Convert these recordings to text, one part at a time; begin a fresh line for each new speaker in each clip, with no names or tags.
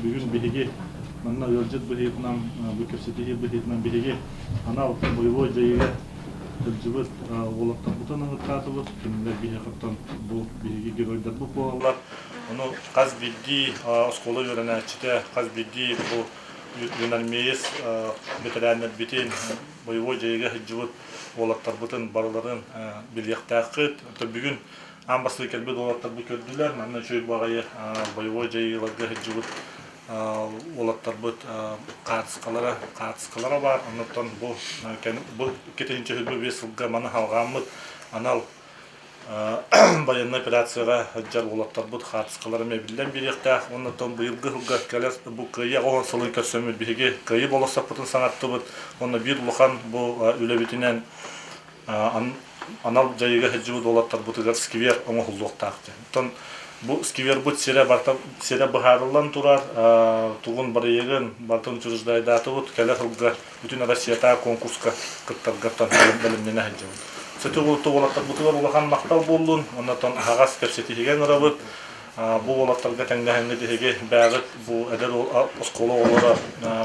Бүгүн биһиги манна ыалдьыт быһыытынан, бу кэпсэтиһии быһыытынан биһиги анал боевой дьайыыга сылдьыбыт уолаттарбытын ыҥыртаатыбыт. Кинилэр биһиэхэттэн бу биһиги геройдарбыт буолаллар. Ону хас биирдии оскуола үөрэнээччитэ, хас биирдии бу юнармеец бэтэрээннэрбитин, боевой дьайыыга сылдьыбыт уолаттарбытын барыларын билиэхтээххит. Бүгүн аан бастакы кэлбит уолаттарбыт көрдүлэр. Манна үчүгэй баҕайы боевой дьайыыларга сылдьыбыт уолаттарбыт хаартыскалара хаартыскалара баар. Оннуттан бу бу 2025 сылга маны халҕааммыт анал байыаннай операцияҕа сылдьар уолаттарбыт хаартыскалара эмиэ биллэн биэриэхтээх. Оннуттан быйылгы сылга кэлэр бу Кыайыы оҕо сылын көрсөммүт биһиги Кыайыы болуоссаппытын саҥартыбыт. Уонна биир улахан бу үлэбитинэн анал дьайыыга сылдьыбыт уолаттарбытыгар сквер оҥоһуллуохтаах диэн. Оттон бу сквербут сирэ барыта сирэ быһаарыллан турар, тугун бырайыагын барытын учреждайдаатыбыт, кэлэр сылга бүтүн Россиятааҕы конкурска кыттаргаттан бэлэмнэнэ сылдьабыт. Сөтү уолаттарбытыгар улахан махтал буоллун, оннотон аһаҕас кэпсэтиһигэ ыҥырабыт. Бу уолаттарга тэҥнэһэҥҥит биһиги бэйэҕит бу эдэр оскуола оҕолоро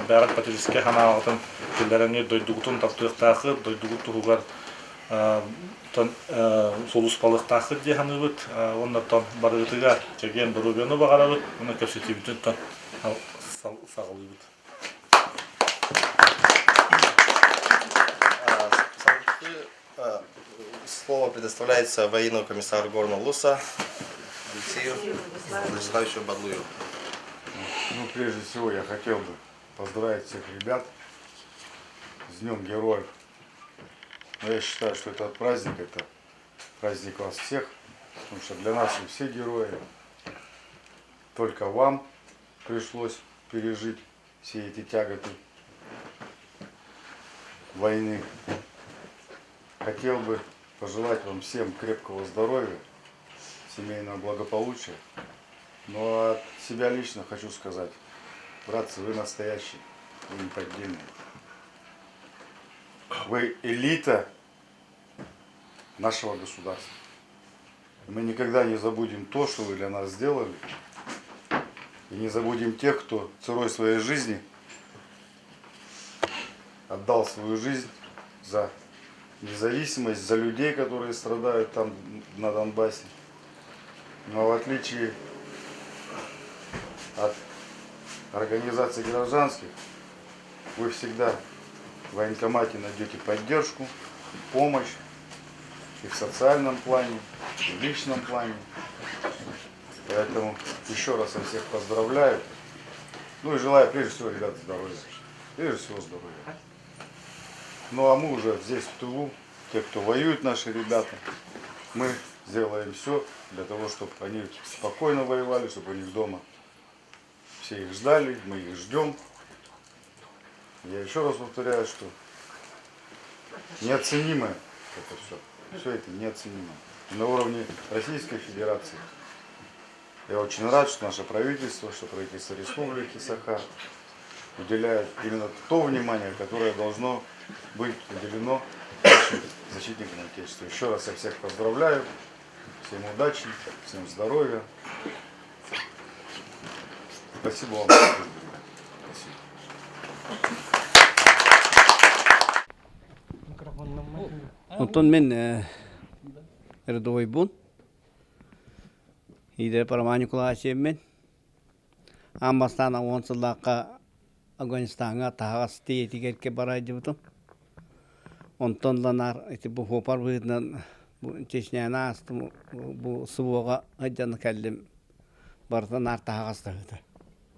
бэйэҕит патриотическай санааҕытын киллэрэҥҥит дойдугутун таптыахтааххыт, дойдугут туһугар сулууспалыахтааххыт дии саныыбыт. Уонна барыгытыгар чэгиэн доруобуйаны баҕарабыт уонна кэпсэтиибитин саҕалыыбыт.
Слово предоставляется военному комиссару Горного Улуса Алексею Владиславовичу Бадлуеву.
Ну, прежде всего, я хотел бы поздравить всех ребят с Днем Героев. Но я считаю, что этот праздник – это праздник вас всех, потому что для нас вы все герои. Только вам пришлось пережить все эти тяготы войны. Хотел бы пожелать вам всем крепкого здоровья, семейного благополучия. Но от себя лично хочу сказать, братцы, вы настоящие, вы неподдельные. Вы элита нашего государства. Мы никогда не забудем то, что вы для нас сделали. И не забудем тех, кто ценой своей жизни отдал свою жизнь за независимость, за людей, которые страдают там на Донбассе. Но в отличие от организаций гражданских, вы всегда в военкомате найдете поддержку, помощь и в социальном плане, и в личном плане. Поэтому еще раз я всех поздравляю. Ну и желаю прежде всего, ребят, здоровья. Прежде всего здоровья. Ну а мы уже здесь в тылу, те, кто воюет, наши ребята, мы сделаем все для того, чтобы они спокойно воевали, чтобы у них дома все их ждали, мы их ждем. Я еще раз повторяю, что неоценимое это все. Все это неоценимо. На уровне Российской Федерации. Я очень рад, что наше правительство, что правительство Республики Саха уделяет именно то внимание, которое должно быть уделено нашим защитникам Отечества. Еще раз я всех поздравляю. Всем удачи, всем здоровья. Спасибо вам. Спасибо.
Онтон мин рядовойбун. Иидэ Роман Николаевич Аан бастаан уон сыллаахха Афганистаҥҥа таһаҕас тиэйиитигэр барайдыбытым. Онтон ланаар ити бу хуопар быһыытынан бу Чечняны аастым, бу СВО-ҕа сылдьан кэллим. Барыта наар таһаҕас таһыыта.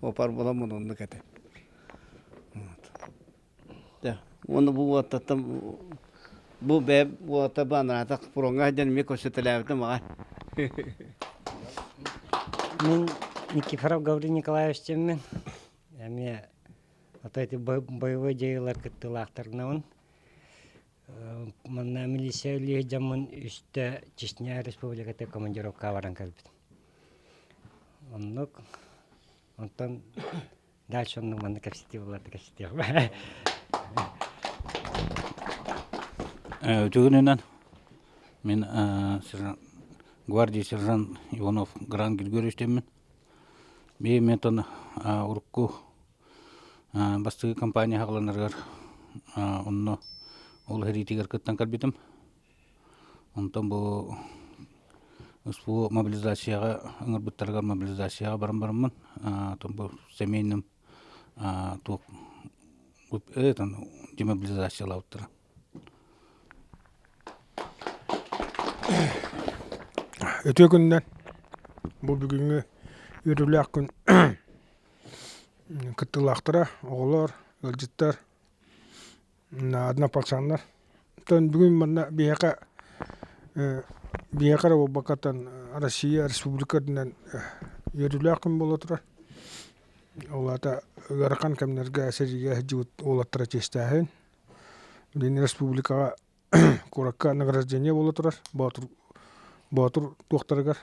Хуопар буолан мунуннук этэ. Вот. Уонна бу уоттаттан бу бэйэ уота бу анараатах фроҥҥа сылдьан эмиэ көрсөтөлөөбүтүм аҕай.
Мин Никифоров Гаврил Николаевич диэммин. Эмиэ ото ити боевой дьайыылар кыттыылаахтарынабын. Манна милиция үлэлии сылдьаммын үстэ Чечня Республиката командировкаҕа баран кэлбитим. Оннук. Онтон дальше оннук манна кэпсэтии буолар да кэпсэтиэх.
Үтүгүнүнэн мин гвардия сержант Иванов Гран Григорьевич диэммин. Биһи урукку бастакы компания хаҕыланарыгар онно ол сэриитигэр кыттан кэлбитим. Онтон бу СВО мобилизацияҕа ыҥырбыттарыгар мобилизацияҕа баран бараммын, бу семейным туох демобилизациялаабыттара.
Үтүө күнүнэн! Бу бүгүҥҥү үөрүүлээх күн кыттыылаахтара, оҕолор, ыалдьыттар, однополчаннар. Оттон бүгүн манна биһиэхэ биһиэхэ эрэ буолбакка оттон Россия Республика үрдүнэн үөрүүлээх күн буола турар. Ол аата ыарахан кэмнэргэ сэриигэ сылдьыбыт уолаттары чиэстээһин. Билигин республикаҕа куоракка награждение буола турар Боотур Боотур туохтарыгар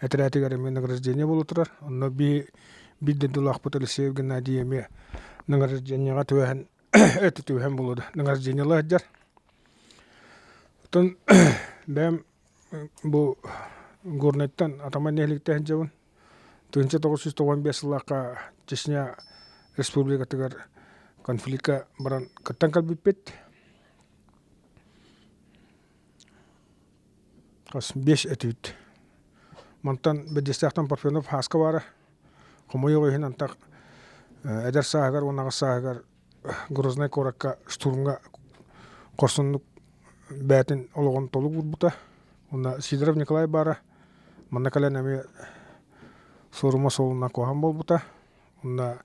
этэрээтигэр эмиэ награждение буола турар. Онно биир биир дойдулаахпыт Алексеев Геннадий эмиэ награждениеҕа түбэһэн это түбэһэн буолуо да награждениелаах сылдьар. Оттон бэйэм бу Горнайтан Атамай нэһилиэктэн сылдьабын. 1995 сыллаахха Чечня Республикатыгар конфликка баран кыттан кэлбиппит. Хас биэс этибит. Мантан Бэдьэстээхтэн Парфенов Һааска баара. Хомойуох иһин антах эдэр сааһыгар уонна аҕыс сааһыгар Грознай куоракка штурмҥа хорсуннук бэйэтин олоҕун толук уурбута. Уонна Сидоров Николай баара. Манна кэлэн эмиэ суорума суолунан куһаҕан буолбута. Уонна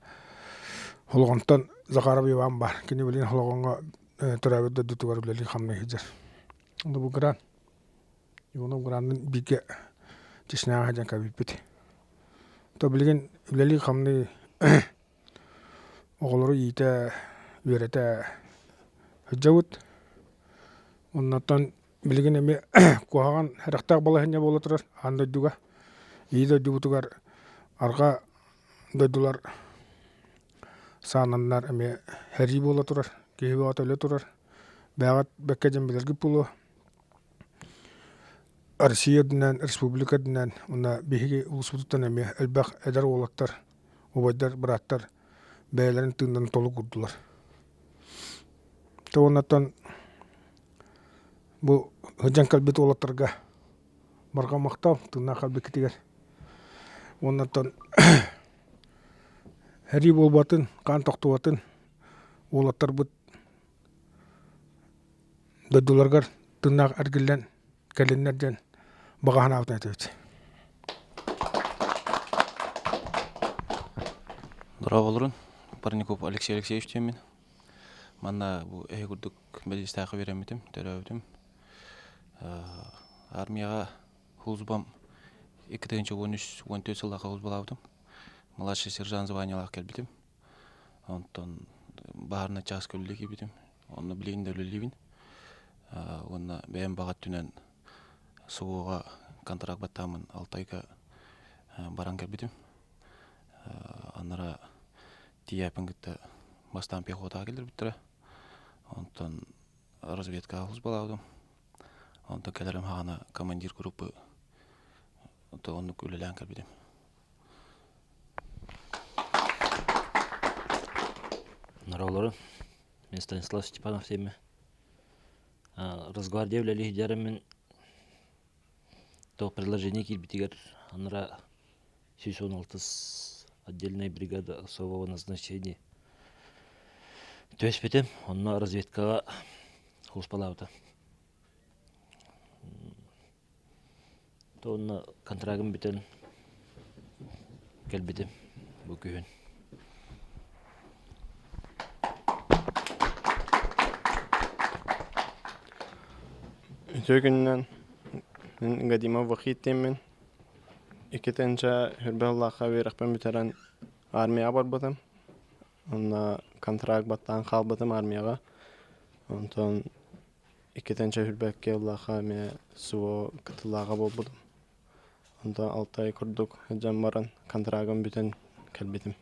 Холоҕонтон Захаров Иван баар. Кини билигин Холоҕоҥҥо төрөөбүт дойдутугар үлэлии-хамныы сылдьар. Онно бу грант Иванов гранын бииргэ Чечняҕа сылдьан кэбиппит. То билигин үлэлии-хамныы оҕолору иитэ, үөрэтэ сылдьабыт. Оннуттан билигин эмиэ куһаҕан сэрэхтээх балаһыанньа буола турар аан дойдуга. Ийэ дойдубутугар арҕаа дойдулар саананнар эмиэ сэрии буола турар, киһи бөҕөтө өлө турар. Бэйэҕит бэккэ дьон билэргит буолуо. Россия үрдүнэн, республика үрдүнэн уонна биһиги улууспутуттан эмиэ элбэх эдэр уолаттар, убайдар, бырааттар бэйэлэрин тыыннарын толук уурдулар. Тэ уоннаттан бу сылдьан кэлбит уолаттарга барҕа махтал тыыннаах кэлбиккитигэр. Уоннаттан сэрии буолбатын, хаан тохтубатын уолаттарбыт дойдуларыгар тыыннаах эргиллэн кэлиннэр диэн баҕа санаабытын этэбит.
Дорооболорун, Парников Алексей Алексеевич диэммин. Манна бу эһи курдук бэлиэстээххэ үөрэммитим, төрөөбүтүм. Армияҕа службам 2013-14 сыллаахха службалаабытым. Младший сержант званиелаах кэлбитим. Онтон баһаарынай чааска үлэлии киирбитим. Онно билигин да үлэлиибин. Уонна бэйэм баҕа өттүнэн СВО-ҕа контракт баттааммын Алтайга баран кэлбитим. Анараа тиийээппин кытта бастаан пехотаҕа киллэрбиттэрэ. Онтон разведкаҕа службалаабытым. Онтон кэлэрим саҕана командир группы оннук үлэлээн кэлбитим.
Норолору мен Станислав Степанов диэммин. Росгвардия үлэлии сылдьарым то предложение киирбитигэр анара 116 отдельная бригада особого назначения түбэспитим. Онно разведкаҕа сулууспалаабыта. Уонна контрагым бүтэн кэлбитим бу күһүн.
Үтүө күнүнэн мин Гадимов Вахид диэммин. Иккитинчэ хүрбэ сыллаахха үөрэхпин бүтэрэн армияҕа барбытым. Онно контракт баттаан хаалбытым армияҕа. Онтон Иккитинчи үрбэккэ ыллахха эмиэ СВО кытылааҕа буолбутум. Онтон Алтай курдук сылдьан баран контрагым бүтэн кэлбитим.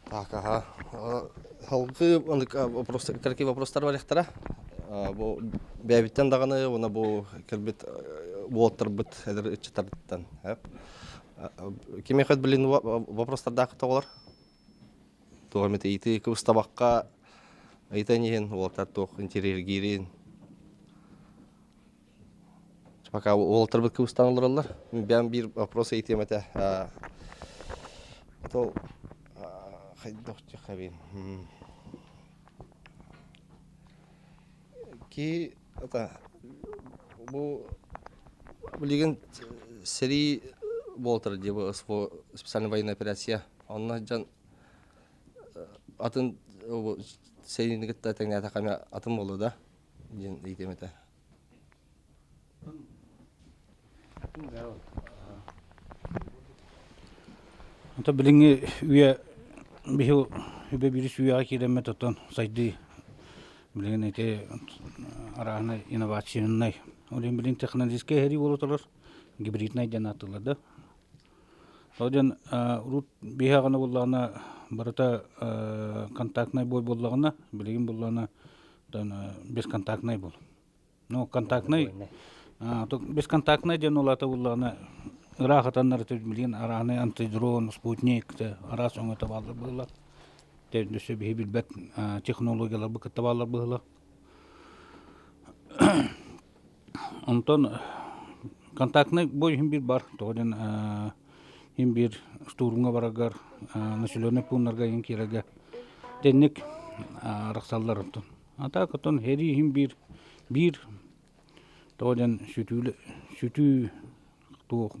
Так, ага. Салгыы вопрос, кыракый вопростар барыахтара. Бу бэйэбиттэн даҕаны уонна бу кэлбит уолаттарбыт эдэр ыччаттарыттан. Кимиэхэ билин вопростардаах оҕолор? Туох эмит ыйытыы кыбыстабакка ыйытан иһин уолаттар туох интэриэһиргиирин Пока уолаттарбыт кыбыстан олороллор. Бэйэм биир вопрос ыйытыам этэ. Ол хайдах диэххэ Ки это бу билигин сэрии буолтар дии бу специальная военная операция. Онно дьон атын сэриини кытта тэҥнээтэххэ эмэ атын буолуо да диэн ыйытыам этэ.
Онто билиҥҥи үйэ биһи үбэ биирис үйэҕэ киирэммит оттон сайдыы билигин ити арааһынай инновационнай ол иһин билигин технологическай эһэрии буола турар гибриднай диэн ааттыыллар да ол диэн урут биһи аҕана буоллаҕына барыта контактнай бой буоллаҕына билигин буоллаҕына бесконтактнай буол Ну, контактный, бесконтактный диэн улаата буллаҕына ыраах атаннар билигин араанай антидрон, спутник араас өҥөтө бааллар быһыылаах. Өссө биһи билбэт технологияларбыт кытта бааллар быһыылаах. Онтон контактный бой иһин биир бар. Тоҕо диэн иһин биир штурмҥа бараргар населенный пууннарга иһин киирэргэ тэнник арахсаллар онтон. А так оттон сэрии иһин биир биир тоҕо диэн сүтүү сүтүү туох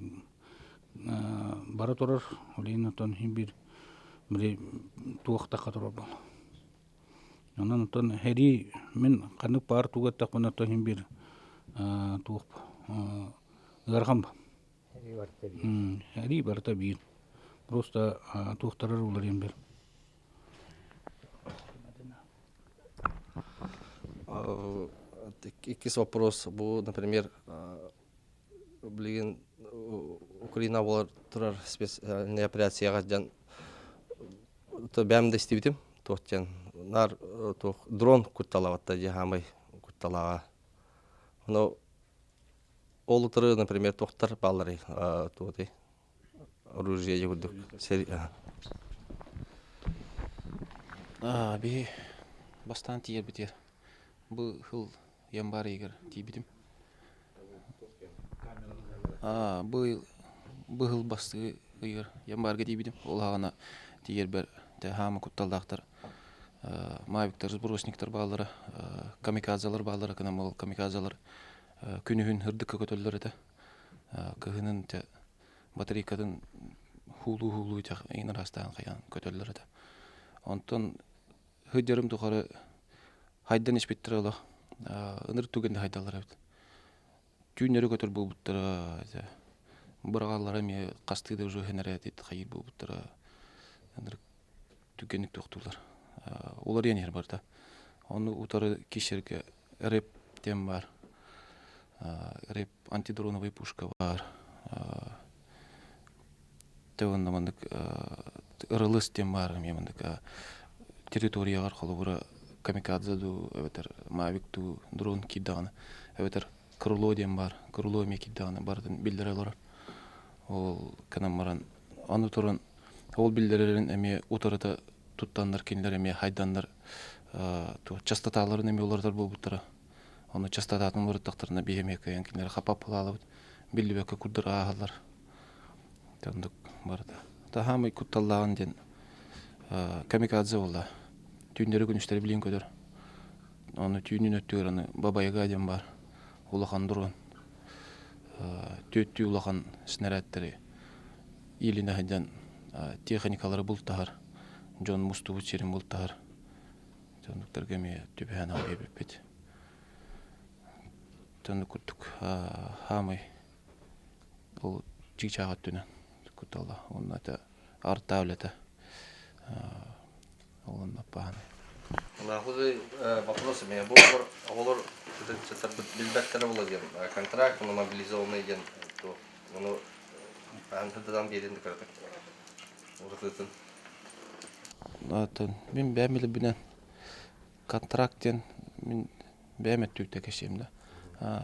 бара турар ол иһин оттон иһин биир били туох тахха турар буолла. Онон оттон сэрии мин ханнык баар тугу эттэхпинэ оттон иһин биир туох ыарахан
Сэрии барыта биир.
Сэрии барыта биир. Просто туохтарар уларыйан бил.
Иккис вопрос бу, например, билигин Украина буолар турар специальный операцияҕа дьон бэйэм да истибитим туох диэн наар туох дрон кутталаабатта дии хаамай кутталааҕа ону ол утары например туохтар баалларый туотай оружие курдук
Биһи бастаан тиийэрбитигэр бу сыл январь ыйыгар тиийбитим. Бу быһыл бастыы ыйыгар январьга тиийбитим. Ол аҕана тиийэрбэр хаама кутталлаахтар мавиктар, сбросниктар бааллара, камикадзалар бааллара, кынам ол камикадзалар күнүһүн ырдыкка көтөллөр этэ. Кыһынын батарейкатын хуулуу-хуулуу иҥин араастаан хайаан көтөллөр этэ. Онтон сылдьарым тухары хайдан испиттэрэ олох ыныр түгэнэ хайдаллар эбит. Түүннэри көтөр буолбуттара быраҕаллара эмиэ хастыы да уже иһэн эрэ хайыыр буолбуттара ынырык түгэнник туохтууллар. Уларыйан иһэр барыта. Ону утары кишергэ рэп диэн баар. Рэп антидроновый пушка баар. Тэ уонна маннык ырылыс диэн баар эмиэ маннык территорияҕар холобура камикадзе дуу эбэтэр мавик дуу дрон киирдэҕинэ эбэтэр крыло диэн баар крыло эмиэ киирдэҕинэ барытын биллэрэ олорор ол гынан баран аны туран ол биллэрэрин эмиэ утарыта туттаннар кинилэр эмиэ хайданнар частоталарын эмиэ уларытар буолбуттара Ону частотатын уларыттахтарына биһи эмиэ кыайан кинилэри хапаппалаалабыт биллибэккэ курдур ааһаллар. Оннук барыта. Таһаамай кутталлааҕын диэн камикадзе буолла. Түүннэри күнүстэри билин көтөр. Ону түүнүн өттүгэр аны Бабайга диэн баар улахан дрон. Түөттүү улахан снарядтары иилинэ сылдьан техникалары бултаһар, дьон мустубут сирин бултаһар. Оннуктарга эмиэ түбэһэн аҕай эбиппит. Оннук курдук хаамай ол чыычаах өттүнэн куттала уонна это артаа үлэтэ ол онно пааны.
Нахуй вопрос у меня был оҕолор билбэттэрэ була диэн контракт ону мобилизованный диэн ону антыдан биэрин кыратык уратытын
Атын мин бэйэм билэрбинэн контракт диэн мин Бэйэм өттүктэ кэсиэм да.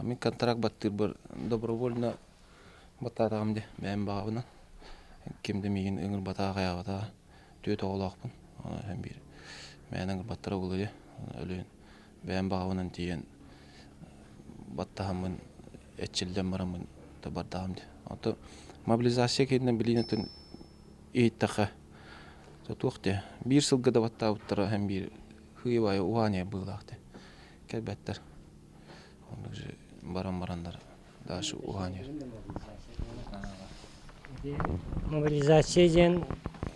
Мин контракт баттыырбар добровольно баттаатаҕым дии бэйэм баҕабынан. Ким да миигин ыҥырбатаҕа, хайаабатаҕа. Түөрт оҕолоохпун. Һэн биир мээнэ ыҥырбаттара буолуо дии. Өлүөн бэйэм баҕабынан тиийэн баттаһаммын, эрчиллэн бараммын да бардаҕым дии. Онтон мобилизация кэннэ билиин өттүн иһиттэххэ туох диэ биир сылга да баттаабыттара һэн биир хыйбайы уһаан быылаах дии кэлбэттэр. Оннук же баран бараннар дальше уһаан
Мобилизация диэн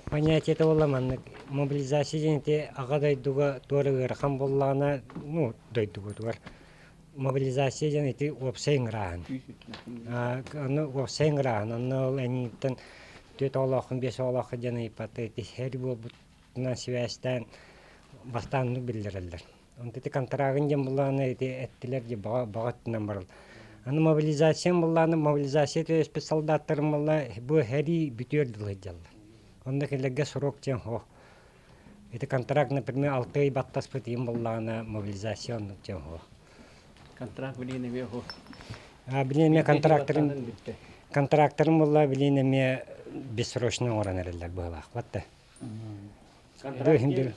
понятиета буолла маннык. Мобилизация диэн ити аҕа дойдуга туора ыарахан буоллаҕына, ну, дойдубутугар мобилизация диэн ити уопсай ыҥырааһын. Аны уопсай ыҥырааһын, онно ол энииттэн түөрт оҕолооххун, биэс оҕолооххун диэн ыйыппаттар, ити эр буолбутунан сибээстээн бастаан оннук биллэрэллэр. Онто ити контрагын диэн буллаҕына ити эттилэр дии баҕа баҕа өттүнэн барыл. Аны мобилизациям буллаҕына мобилизация түбэспит солдаттарым буолла бу сэрии бүтүөр дылы сылдьаллар. Онно кинилэргэ срок диэн суох. Ити контракт, например, алта ый баттаспыт иһин буллаҕына мобилизация оннук диэн суох.
Контракт билигин эмиэ суох.
А билигин эмиэ контрактарын контрактарын булла билигин эмиэ бессрочно оҥорон эрэллэр быһыылаах батта.
Контракт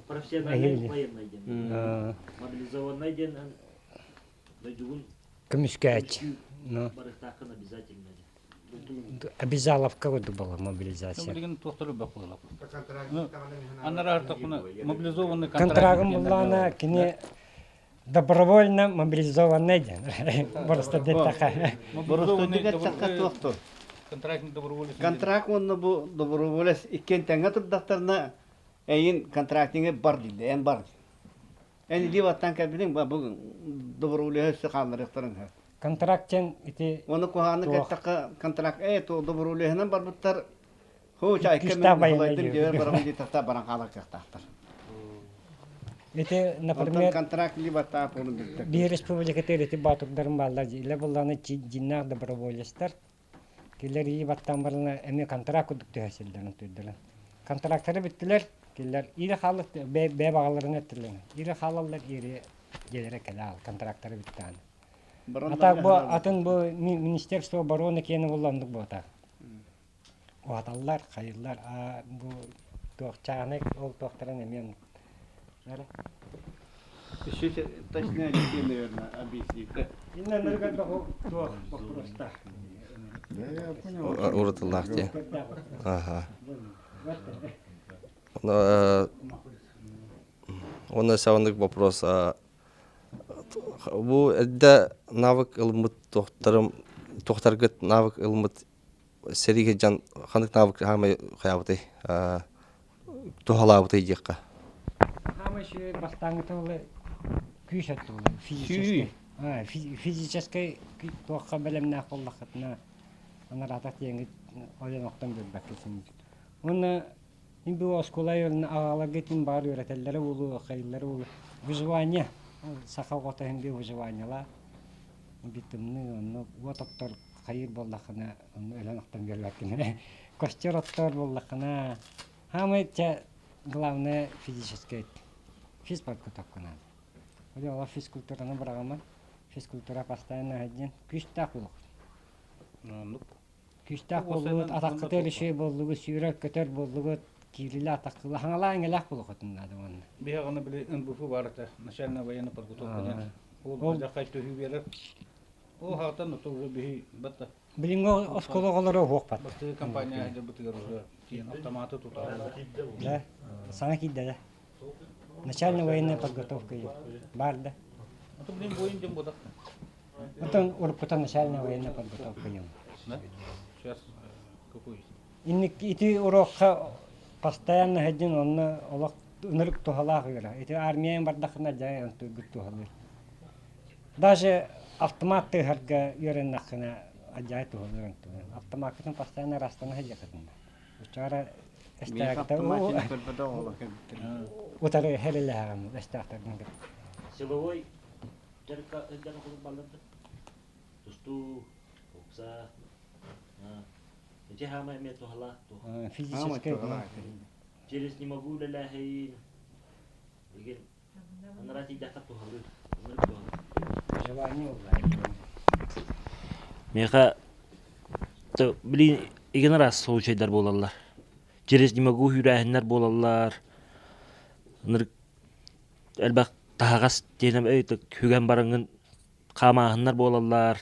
Профессиональный военный диэн. Мобилизованный диэн дойдугун
көмүскээччи.
Барыктааххын обязательно диэн.
Обязаловка курдук буолар мобилизация.
Билигин туохтары бөх буолар. Анараар тохуна мобилизованный
контрагын буллаана кини добровольно мобилизованный диэн. Просто детаха.
Боростуойдук туохтур.
Контракт доброволец.
Контракт уонна бу доброволец иккиэн тэҥҥэ турдахтарына эйин контрактиҥы бар дииллэр, эн бар. Эн илии баттаан кэлбитиҥ бу доброволеһы өссө хаалларыахтарын сөп.
Контракт диэн ити
Оны куһаҕаннык эттэххэ контракт то доброволеһынан барбыттар хоо чайка мен халайдым диэбэр барабын диэтэхтэ баран хаалар кыахтаахтар.
Ити, например,
контракт либо таап оны билбэт.
Биир республикатыгар ити баатырдарым бааллар илэ буллааны дьиннээх доброволецтар Кинилэр ии баттаан барана эмиэ контракт курдук түһэ сылдьан турдулар. Контрактары бүттүлэр, кинилэр иирэ хааллар, бэйэ баҕаларын эттилэр. Иирэ хаалаллар, иири дьиэлэрэ кэлэ аал, контрактары бүттээн. А так бу атын бу Министерство обороны киэнэ буолла оннук буота. Уһаталлар, хайыллар, а бу туохчааны ол туохтарын эмиэ оннук.
Еще точнее, Алексей, наверное, объяснит.
Уратылаах дии. Аха. Уонна саҕаннык вопрос. Бу эрдэ навык ылыммыт туохтарым туохтаргыт навык ылыммыт сэриигэ дьон ханнык навык хаамай хайаабытай туһалаабытай диэххэ.
Хаамай үчүгэй бастааҥҥыта ол күүс өттө физическэй. Физическэй туохха бэлэмнээх буоллаххытына анараатах диэҥҥит ойон охтон биэрбэккэ син. Уонна мин бу оскуола аҕаларга итин баар үөрэтэллэрэ буолуо, хайыыллара буолуо. Выживание. Саха оҕото иһин би выживаниелаах. Би тымныы онно уот оттор хайыыр буоллаххына онно өлөн охтон биэрбэккин. Костер оттор буоллаххына Хаамай чэ главное физическэй физподготовка надо. Ол физкультураны быраҕыман, физкультура постоянно диэн күүстээх буолуох. Күүстээх буоллугут, атаххытыгар үчүгэй буоллугут, сүүрэр-көтөр буоллугут, киирилэ атаххыла хаҥалаа иҥэлээх буолуоххутун наада уонна.
Биһиги били НБФ бар этэ, начальная военная подготовка диэн. Ол бадьаххай төһүү биэрэр. Ол хаатан уже биһи батта
Билиҥҥи оскуола оҕолоро уһуохпат.
Бастакы компания сылдьарбытыгар уже тиийэн автоматы тутааллар.
Да, саҥа киирдэ да. Начальная военная подготовка бар да.
А то, блин, воин дем бодах.
Оттон уруккута начальная военная подготовка дем.
Да? Сейчас какой?
Инник ити урокка постоянно сылдьан онно олох ынырык туһалаах ыыра. Ити армиян бардахына дьай онтуйгут туһалыыр. Даже автомат тыаһарга үөрэннэххинэ адьаай туһалыыр онтугун. Автомаккытын постоянно ырастана сылдьыаххытын. Учара утары хэрэлэһэҕин эстээхтэргин кытта.
Силовой дьарыкка сылдьан курдук балларда. Тустуу, бокса, ити хаама эмиэ туһалаах туох.
Физическэй.
Через не могу үлэлээһин, егер анараа тиийдэххэ туһалыыр.
Желание улаатар.
Миэхэ блин игин араас случайдар буолаллар. Через не могу үүрээһиннэр буолаллар. Ынырык элбэх таһаҕас тиэнэ хүгэн бараҥҥын хаамааһыннар буолаллар.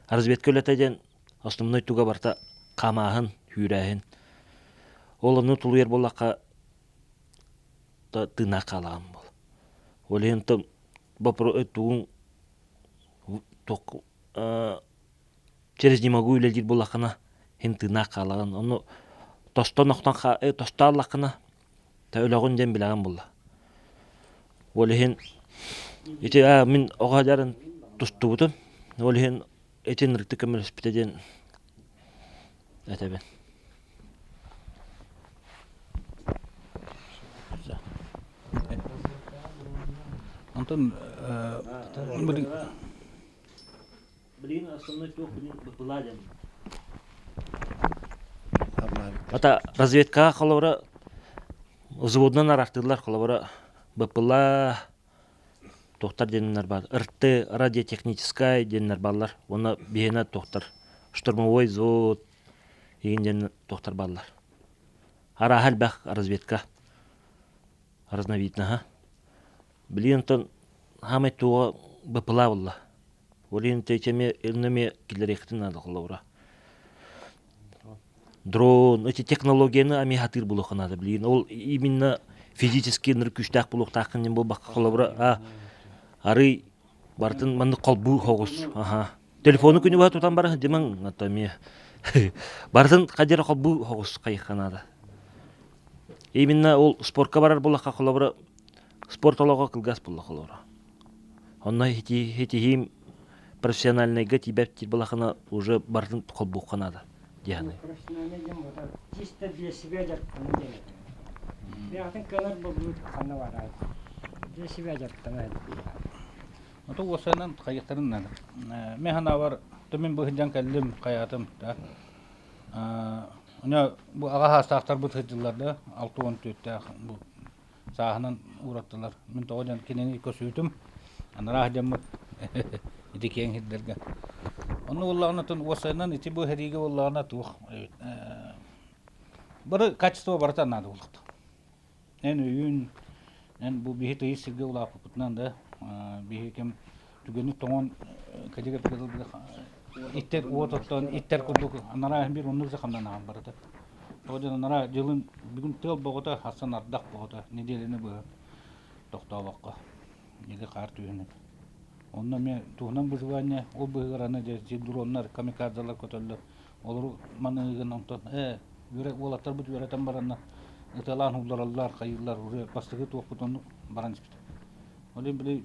Разведка үлэтэ диэн основной туга барыта хаамааһын, үүрээһин. Ол ону тулуйар буоллахха тыыннаах хаалаҕын буол. Ол иһин тугуҥ через не могу үлэлиир буоллаххына иһин тыыннаах хаалаҕын. Ону тостон охтон тосто аллаххына та өлөҕүн диэн билэҕин буолла. Ол иһин ити мин оҕо дьарын тустубутум. Ол иһин ити ынырыктык көмөлөспүтэ диэн этэбин.
Онтон
Блин, основной туох была диэн. Ата разведкаҕа холобура взводунан араартыыллар холобура БПЛА туохтар диэннэр баар РТ радиотехническай диэннэр бааллар уонна биһиэнэ туохтар штурмовой взвод игин диэн туохтар бааллар. Арааһа элбэх разведка разновидноһа. Билигин онтон хаамай туоҕа БПЛА буолла. Ол иһин эмиэ эмиэ киллэриэххитин наада холобура. Дрон, эти технологияны эмиэ сатыыр буолуохха наада билигин. Ол именно физически ынырык күүстээх буолуохтааххын диэн буолбакка холобура а арый барытын маннык холбуу соҕус. Аха. Телефону күнү быһа тутан баран димаҥ ата эмиэ барытын хадьара холбуу соҕус хайыхха наада. Именно ол спортка барар буоллахха холобура спорт олоҕо кылгас буолла холобура. Онно хитиһиим профессиональнайга тиийбэт диир буоллаххына уже барытын холбуохха наада диэххиний.
Профессиональный диэн буолар чисто для себя дьарыктанан диэн этэ. Бэйэҕитин кыанар буолбут ханна бараай. Для себя дьарыктанан.
Ото уосанан хайыктарын надо. Мен ханабар төмин быһыдьан кэллим хайатым да. Уна бу аҕа хаастаахтарбыт сылдьыллар да 64-тээх бу сааһынан уураттылар. Мин тоҕо диэн кинини көсүүтүм. Анараа дьаммыт ити киэҥ сирдэргэ. Онно буоллаҕына тун уосайынан ити бу сэриигэ буоллаҕына туох бары качество барыта наада буолуохта. Эн өйүн, эн бу биһи тыйыс сиргэ улааппыппытынан да биһи кэм түгэни тоҥон кадига иттер уот оттон иттер курдук анараа бир оннук захамнанаҕан барыта. Тоҕо диэн анараа дьылын бүгүн тыал боҕото, хассан ардах боҕото нэдиэлэни быһа тохтообокко или хаар түһүнэн. Онно эмиэ туһунан выживание ол быһыгар аны дьэ дроннар, камикадзалар көтөллөр. Олору маныыгын онтон ээ үөрэ уолаттарбыт үөрэтэн бараннар ыталаан ууллараллар, хайыыллар уже бастакы туохпут оннук баран испит. Ол иһин били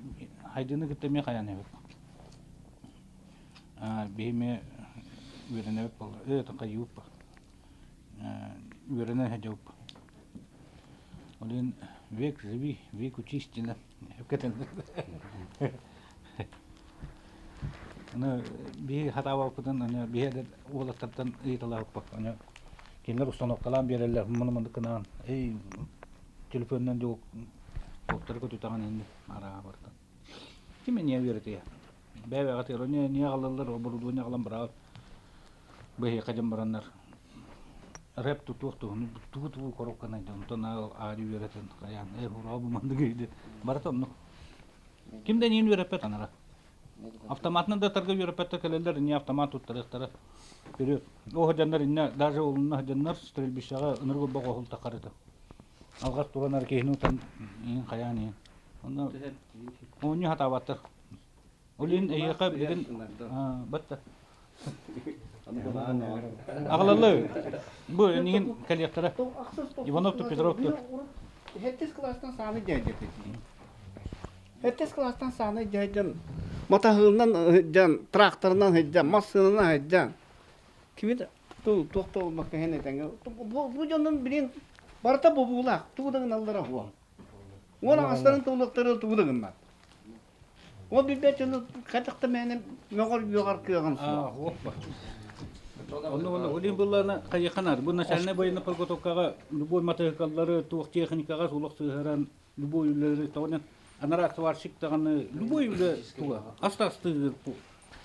хайдыыны кытта эмиэ хайаан эбит. Биһи эмиэ үөрэнэбит буолла. Ээ хайыыбыт ба. Үөрэнэн сылдьабыт. Ол иһин век живи, век учись диэн Аны биһи хатаабаппытын аны биһи эдэр уолаттартан ыйыталаһыппыт. Аны кинилэр установкалаан биэрэллэр муну мандык гынаан эй телефонунан дьуок туохтары көтүтэҕин инни араа барда. Ким эмиэ үөрэтиэ? Бэйэ-бэйэҕэ тыгар не не аҕалаллар оборудование аҕалан быраҕар быһыйка дьон бараннар рэп тутуох туһуну тугу тугу коробканай да онтон аары үөрэтэн хайаан э ура бу маннык үйдэ барыта оннук ким да эниин үөрэппэт анара автоматынан да тарга үөрэппэттэр кэлэллэр инне автомат туттарыахтара вперед ол сылдьаннар инне даже олунна сылдьаннар стрельбищаҕа ынырык урбах оһул тахарыта алҕас туран ар киһини утан иин хайаан иин онно оонньуу хатаабаттар Ол иһин эйиэхэ билигин батта. Аҕалаллар бу эниин кэлиэхтэрэ. Иванов то Петров то.
Хэттис класстан сааны дьайдьаппыт. Хэттис класстан сааны дьайдьан матаһыынан сылдьан, тракторынан сылдьан, массыынанан сылдьан. Кими да туох да буолбакка иһин этэҥҥэ. Бу дьонун билин барыта бобуулаах, тугу да гыналлара уон. Уон аҕастарын туолуохтара тугу да гыммат. Ол билбэт дьону хайдах да мээнэ мөҕөр-үөҕэр кыаҕым суох.
Онно онно Олин быллаана хайыханар. Бу начальнай военной подготовкаҕа любой матыһыкаллары, туох техникаҕа сулах сыһаран, любой үлэлэри тоҕонен. Анараа сварщик даҕаны любой үлэ туга ас-астыыр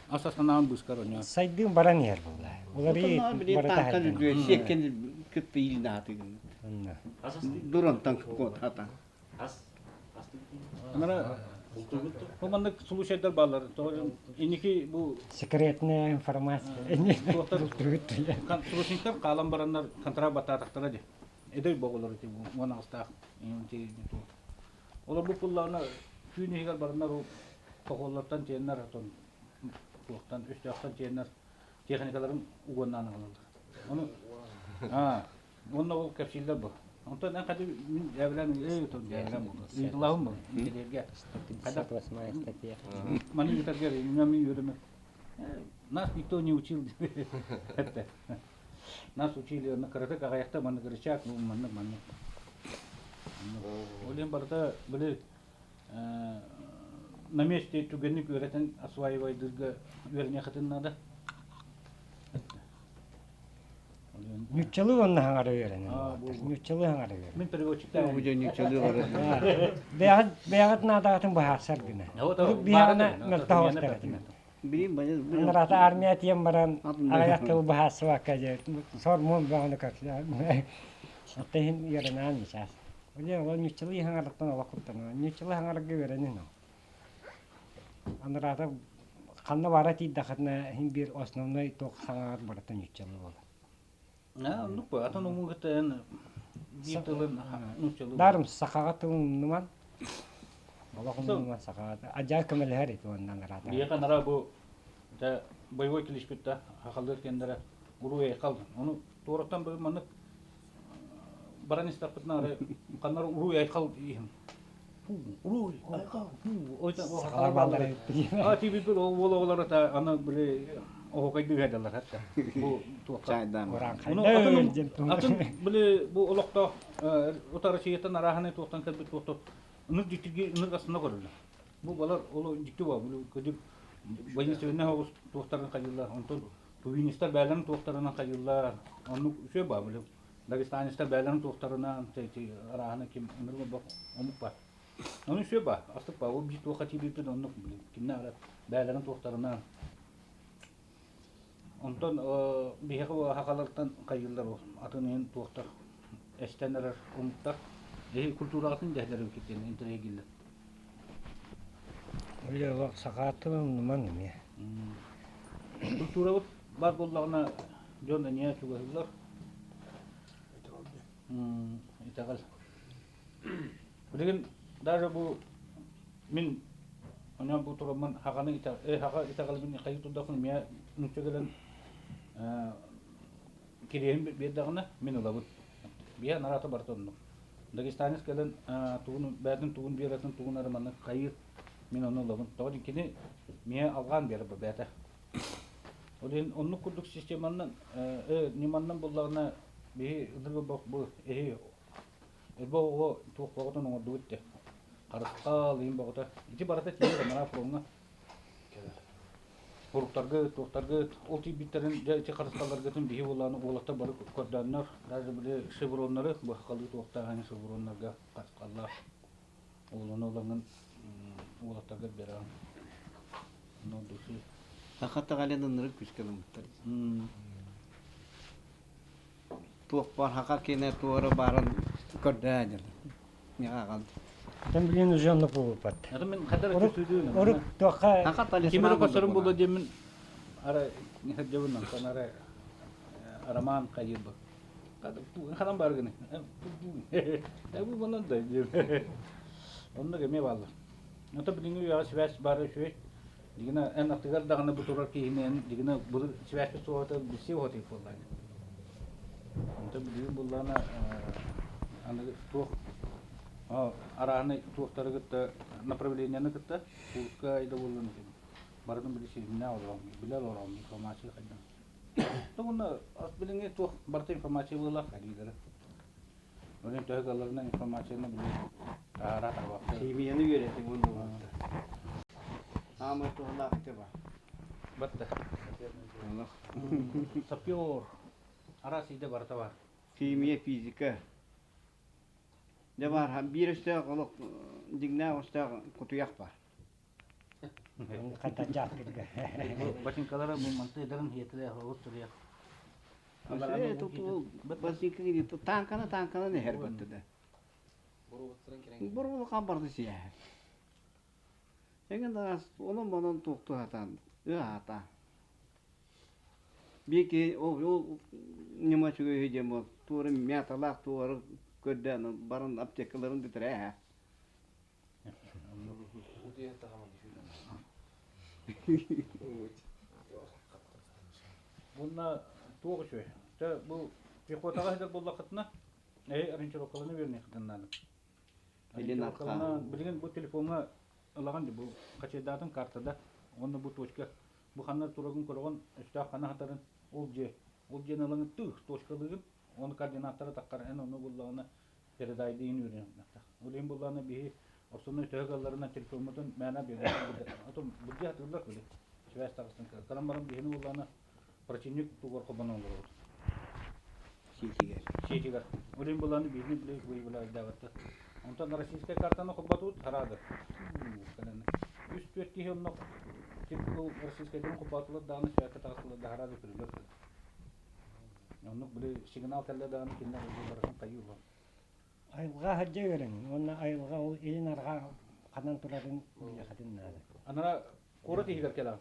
ас астанаан быыскар оñо.
Сайдыым баран иһэр буолла. Уларыы барыта
Танкан үрдүө сиэккен кытта иилнаатыгын. Дуронтан куотата.
Анара бу маннык случайдар бааллар. Инники бу
секретная информация.
Срочниктар хаалан бараннар контракт баттаатахтара ди. Эдэр боҕолор ити бу уон аҕыстаах Олор бу пуллаҕына түүн иһигэр бараннар ол хохуоллартан тиэннэр отон туохтан өстөөхтөн тиэннэр техникаларын угоннаан аҕалаллар. Ону аа уонна ол кэпсииллэр бу. Онтон эн хати мин дьээбэлээн эй отон дьээбэлээн бу. Ыйытылаһым бу. Инженергэ.
58 статья.
Маны ыытаргар мен үөрэмэ. Нас никто не учил. Это. Нас учили на кыратык аҕыйахта маннык рычаг, ну маннык маннык. Ол иһин барыта били на месте түгэнник үөрэтэн осваивайдыырга үөрэниэххитин наада.
Ньуччалыы уонна хаҥара үөрэнэн. Ньуччалыы хаҥара үөрэнэн.
Мин переводчиктаах.
Бу дьон ньуччалыы олорор.
Бэйэҕит бэйэҕит наадаҕытын быһаарсар гына. Урут биһиэхэ мөлтөх оҕустар этим. Анарата армия тиийэн баран аҕыйах тыл быһаарсыбакка дьэ сор-муон бөҕөнү көрсө. Оттон иһин үөрэнээн сейчас. Ол ньуччалыы хаҥарыттан олох куттанабын. Ньуччалыы хаҥарарга үөрэнин ол. Анарата ханна бара тиийдэххитинэ иһин биир основной туох саҥаҕар барыта ньуччалыы буолар.
Оннук бу атын омугу кытта эн биир тылын нууччалыы.
Дарым сахаҕа тылын умнуман. Олох умнуман сахаҕа. Адьаа көмөлөһөр ити уонна анараата.
Биһиэхэ анараа бу дьэ боевой клишпит да хахаллыыр кендere уруу айхал. Ону туораттан бу маннык баран истэхпитинэ ары ханнар уруу айхал иһин. Уруу айхал.
Сахалар баллар.
А тибит ол оҕолор та аны били оһокойдуу хайдаллар хатта. Бу туохха. Ону атын атын били бу олохтоох утары сиеттен арааһаны туохтан кэлбит туохтан ыныр дьиктиги ыныр астына көрүллэр. Бу балар ол дьикти буол били кыдык воинственный оҕус туохтарын хайыллар онтон тувинистар бээлэрин туохтарынан хайыллар оннук үчүгэй баа били дагестанецтар бээлэрин туохтарынан арааһаны ким ыныр омук бар. Ону үчүгэй баа астык баа ол биир туохха тиийбиппит оннук били кимнэ ара бээлэрин туохтарынан Онтон биһиэхэ хахалартан хайыыллар ол атын иһин туохтар эстэн эрэр омуктар эһи культураҕытын дэһэлэр эбиккит диэн интэриэһиргииллэр.
Үлэ саха тылын умнумаҥ эмиэ.
Культурабыт баар буоллаҕына дьон эмиэ чугаһыыллар. Итэҕэл. Билигин даже бу мин онон бу тураммын хаганы хаха итэҕэлбин хайыы турдахпын эмиэ нуучча кэлэн кириэһин биэрдэҕинэ мин ылабын. Биһэ нараата барыта оннук. Дагестанец кэлэн тугун бээтин тугун биэрэтин тугун эрэ маннык хайыыр мин ону ылабын. Тоҕо диэн кини миэ алҕаан биэрэр бээтэ. Ол иһин оннук курдук системаннан ньыманнан буллаҕына биһи ылырга бу эһи Элбэх оҕо туох бөҕөтүн оҥордубут дии. Харысхал, иһин бөҕөтө. Ити барыта тиийэр анараа фроҥҥа. Суруктаргыт, туохтаргыт, ол тиийбиттэрин дьэ ити харысхалларгытын биһи буолааны уолаттар бары көрдөөннөр, даже били шевроннары быһахалыы туохтаах ини шевроннарга харысхаллаах уолуну ылаҥын уолаттарга биэрэҕин. Ну, души.
Саха таҕален ынырык күүскэ ылыммыттар. Туох баар хака киэнэ туора баарын көрдөһө дьыл. Миэхэ аҕалды.
Там билин уже оннук буолбат.
Это мин хатар көстүүдүүн.
Орук туохха
Хака
Кимири
талисман
көстөрүм
курдук
буолла диэммин ара нихадьабын онтон ара роман хайырбы. Ханан бар гыны. Бу манан да Онно эмиэ бааллар. Ото билиҥҥи үйэҕэ связь баара үчүгэй. Дигина эн аттыгар даҕаны бу турар киһини эн дигина былыр связьпыт суоҕа билсиэ уһатыйык буоллаҕа. Онтон билигин буллаҕына аныгы туох арааһынай туохтары кытта направлениены кытта куртка айда буоллун барытын били ситимнээх олоҕум билэр олоҕум информация хайдан. Уонна ас билиҥҥи туох барыта информация буоллах кэлиилэрэ. Онон төһө кыалларынан информацияны били таһаара табахта.
Химияны үөрэтиҥ уонна Аамай туһалаах ити ба.
Батта. Сапер. Араас идэ барыта бар.
Химия, физика. Дьэ баар биир өстөөх олох дьиҥнээх өстөөх кутуйах баар.
Хата дьааттырга.
Бачыҥкалара бу мантыйдарын хиэтилэ олус суруйар.
Бачыҥка тааҥканы тааҥканы эһэр баттыда. Боруобулахан барды сиэһэр. Эҥин араас онон-манан туохтуу сатаан ыаһаата. Биир киһи ол ол ньыма үчүгэй үһү диэн буол туора мяталаах туора көрдөөн баран аптекаларын бүтэрэ ээ.
Уонна туох үчүгэй? Чэ, бу пехотаҕа сытар буоллаххытына, эһи ориентировкаланы үөрэниххитин наада. Ориентировкалана билигин бу телефоҥҥа ылаҕын дии бу хачайдаатын картада уонна бу точка бу ханна турарын көрөҕүн, өстөөх ханна сытарын ол дьиэ ол дьиэни ылаҥын тыых точкалыыгын, оны координаттара таххар эн ону буллаҕына передайдыын үөрэнэхтэх. Ол иһин буллаҕына биһи основной төһө кыалларынан телефоммутун мээнэ биэрбэт. Отон былдьа сатыыллар били. Связь таҕыстын кыран баран биһини буллаҕына противник тугар холбонон олоробут.
Сиэтигэр.
Сиэтигэр. Ол иһин буллаҕына биһини били выявляйдаабаттар. Онтон российскай картаны холботубут хараады. Кэлэн үс-түөрт киһи онно ол российскайдарын холботулар даҕаны связка таҕыстылар да хараады күрүлэр. Оннук били сигнал кэллэ даҕаны кинилэр уже барытын хайыы уһун.
Айылҕа сылдьа үөрэнин уонна айылҕа ол илин арҕаа ханан турарын билиэхэтин наада.
Анара куорат иһигэр кэлэҕин.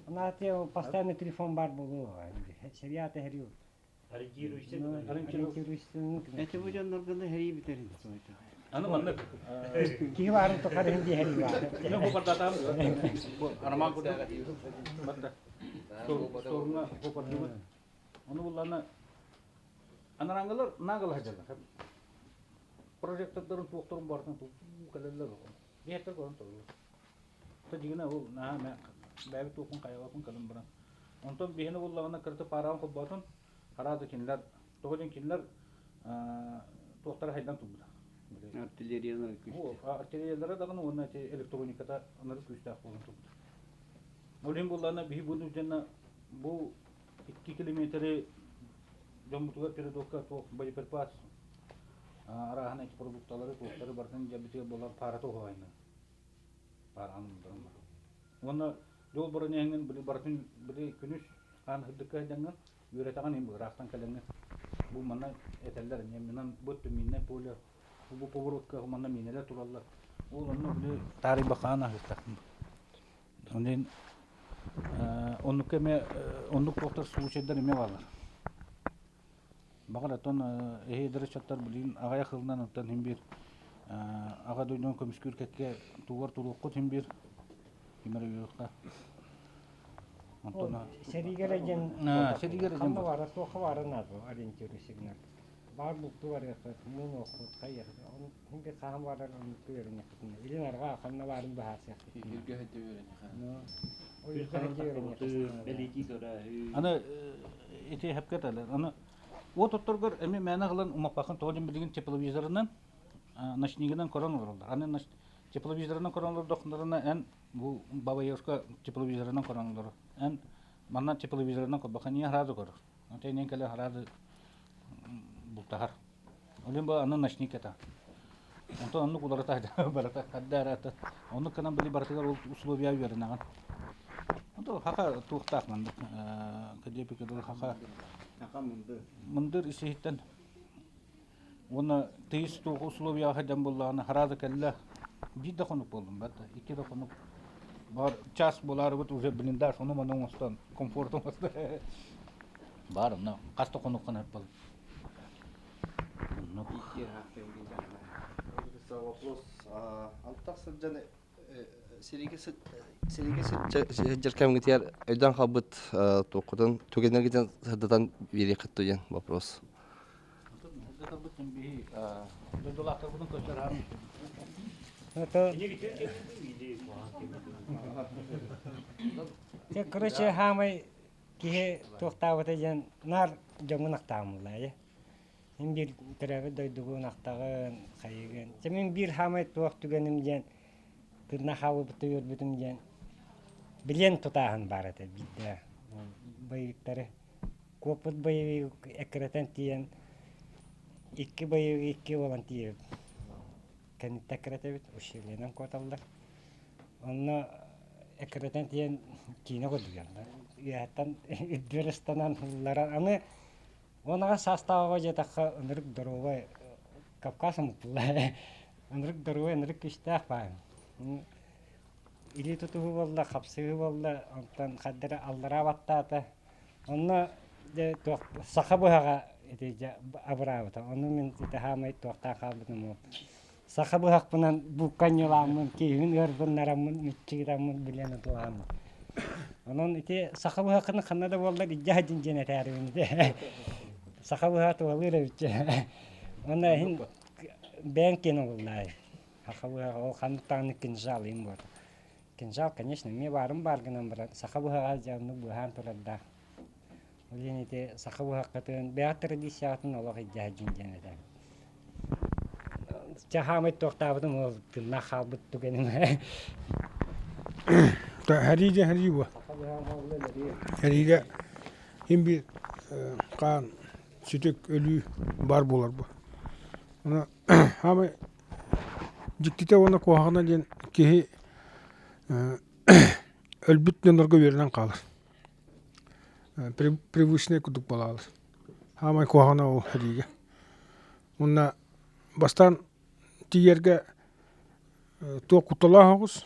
Анаатыйа ол постоянно телефон баар буолуо. Сериал тэһэриу.
Эти бу дьоннорго да хэрии бүтэрин.
Аны маннык
Киһи баарын тухары иһин диэһэрии баар.
Мен бу бардатаам бу Роман курдук барда. Сторунга хопардыбыт. Ону буллана анараңгалар нагала хадьаллар. Прожектордарын туохторун бартын туу кэлэллэр. Биһеттер көрөн турулар. То дигинэ ол наһаа мэ бэйэбит туохпун хайалапын кэлэн баран. Онтон биһини буллаҕына кырты паараҕын холботун хараада кинилэр тоҕо диэн кинилэр туохтара хайдан турбута.
Артиллериялара күүстээх.
Артиллериялара даҕаны уонна ити электрониката ынырык күүстээх буолан турбута. Ол иһин буоллаҕына биһи бу дьонно бу 2 километры дьоммутугар передокка туох боеприпас арааһын эти продукталары туохтары барытын дьэбитигэр буолар паарата уһаайна. Паараҕын мундарым бар. Уонна дьол бронеһиҥин били барытын били күнүс хаан сырдыкка сылдьаҥҥын үөрэтэҕин им ыраахтан кэлэҥҥин бу манна этэллэр минан бу миннай поле бу поворотка манна миинэлэр тураллар ол онно били таарыйбахаан аһыахтаахпын онон оннук эмэ оннук туохтар случайдар эмэ бааллар баҕар оттон эһиэдэр ыччаттар билигин аҕыйах ылынан оттон син биир аҕа дойдуну көмүскүүр кэккэ тугар туруоххут син биир ким эрэ үөрүөххэ Онтон
Сэриигэ диэн
сэриигэ диэн
ханна баара туохха баара наада ориентиры сигнал. Баар булту барыаххыт, муҥуоххут, хайыаххыт. Он бир хаһан барар оннук үөрэниэххитинэ. Илин арҕаа ханна баарын быһаарсыаххыт.
Үргэ сылдьа үөрэниэхэ.
Ойуурга сылдьа үөрэниэххитинэ.
Бэлиэтии көрөөһү.
Аны ити хэпкэ этэлэр. Аны уот отторгор эми мээнэ ылан умаппаккын тоҕо диэн билигин тепловизорынан ночнигынан көрөн олороллор. Аны тепловизорынан көрөн олордохторуна эн Бу Бабаевка тепловизорынан көрөн олорор. Эн манна тепловизорынан көрбөххө ньиэ хараады көрөр. Онтон кэлэ хараады бултаһар. Олен бу аны ночник это. Онтон оннук уларыта барата хадда Оннук гынан били барытыгар ол условия үөрэнэҕин. Онто хака туохтаах маннык кадепикэ хака
Хака мындыр.
Мындыр исиһиттэн Уонна тыйыс туох условияҕа сылдьан буоллаҕына хараада кэллэ биир да хонук буоллум бата икки да хонук бар час буолаарыбыт уже блиндаж ону маны оҥостон комфорт оҥостон баар онно хас да хонукка буолла оннук
Вопрос антах сылдьан Сэриигэ сэриигэ сылдьар кэмҥитигэр өйдөөн хаалбыт туоххутун түгэннэргитин сырдатан биэриэххит дуо диэн вопрос.
Дойдулаахтарбытын көрсөр
Короче, хаамай киһи туохтаабыта диэн наар дьоҥҥун ахтаамыллаа Мин биир төрөөбүт дойдугун ахтаҕын, хайыгын. Дьэ мин биир хаамай туох түгэним диэн тыыннаах хаалбыппыттан үөрбүтүм диэн билиэн тутааһын баар этэ биирдэ боевиктары куоппут боевик эккирэтэн тиийэн икки боевик икки буолан тиийэбит. кэнниттэн эккирэтэбит, ущельенан куоталлар. Онно эккирэтэн тиийэн киинэ көрдүгэр. Үөһэттэн үрдүөр ыстанан ылларан аны 18 саастаах оҕо диэтэххэ ынырык доруобай Кавказ омукпулла ынырык доруобай ынырык күүстээх баар. Илии тутуһуу буолла, хапсыһыы буолла, онтон хардары аллараа баттаата. Онно дьэ туох саха быһаҕа ити дьэ абыраабыта. Ону мин ити хаамай туохтаах хаалбытым ол. Саха быһахпынан буукка ньылааммын, киһибин ыарбыннараммын, мүччү билэн ытылааммын. Онон ити саха быһаххын ханна да буоллар илдьэ сылдьын диэн этээрибин ити. Саха быһаҕа туһалыыр эбит. Уонна иһин бэйэҥ киэн оҥоһуллаай. Саха быһаҕа ол ханнык даҕаны кинжал им буолар. Кинжал, конечно, эмиэ баарын баар гынан баран, саха быһаҕа дьэ оннук быһаан турардаах. Ол иһин ити саха быһаххытын, бэйэҕит традицияҕытын олох илдьэ сылдьын диэн этэ. Чэ, хаамай туохтаабытым ол тыыннаах хаалбыт түгэним.
Хэрии дьэ хэрии буо. Хэриигэ им биир хаан сүтүк өлүү баар буолар бу. Аны хаамай дьиктитэ уонна куһаҕана диэн киһи өлбүт дьоннорго үөрэнэн хаалар. Привычный курдук буолаалар. Хаамай куһаҕана ол хэриигэ. Уонна бастаан тиийэргэ туох кутталаах оҕус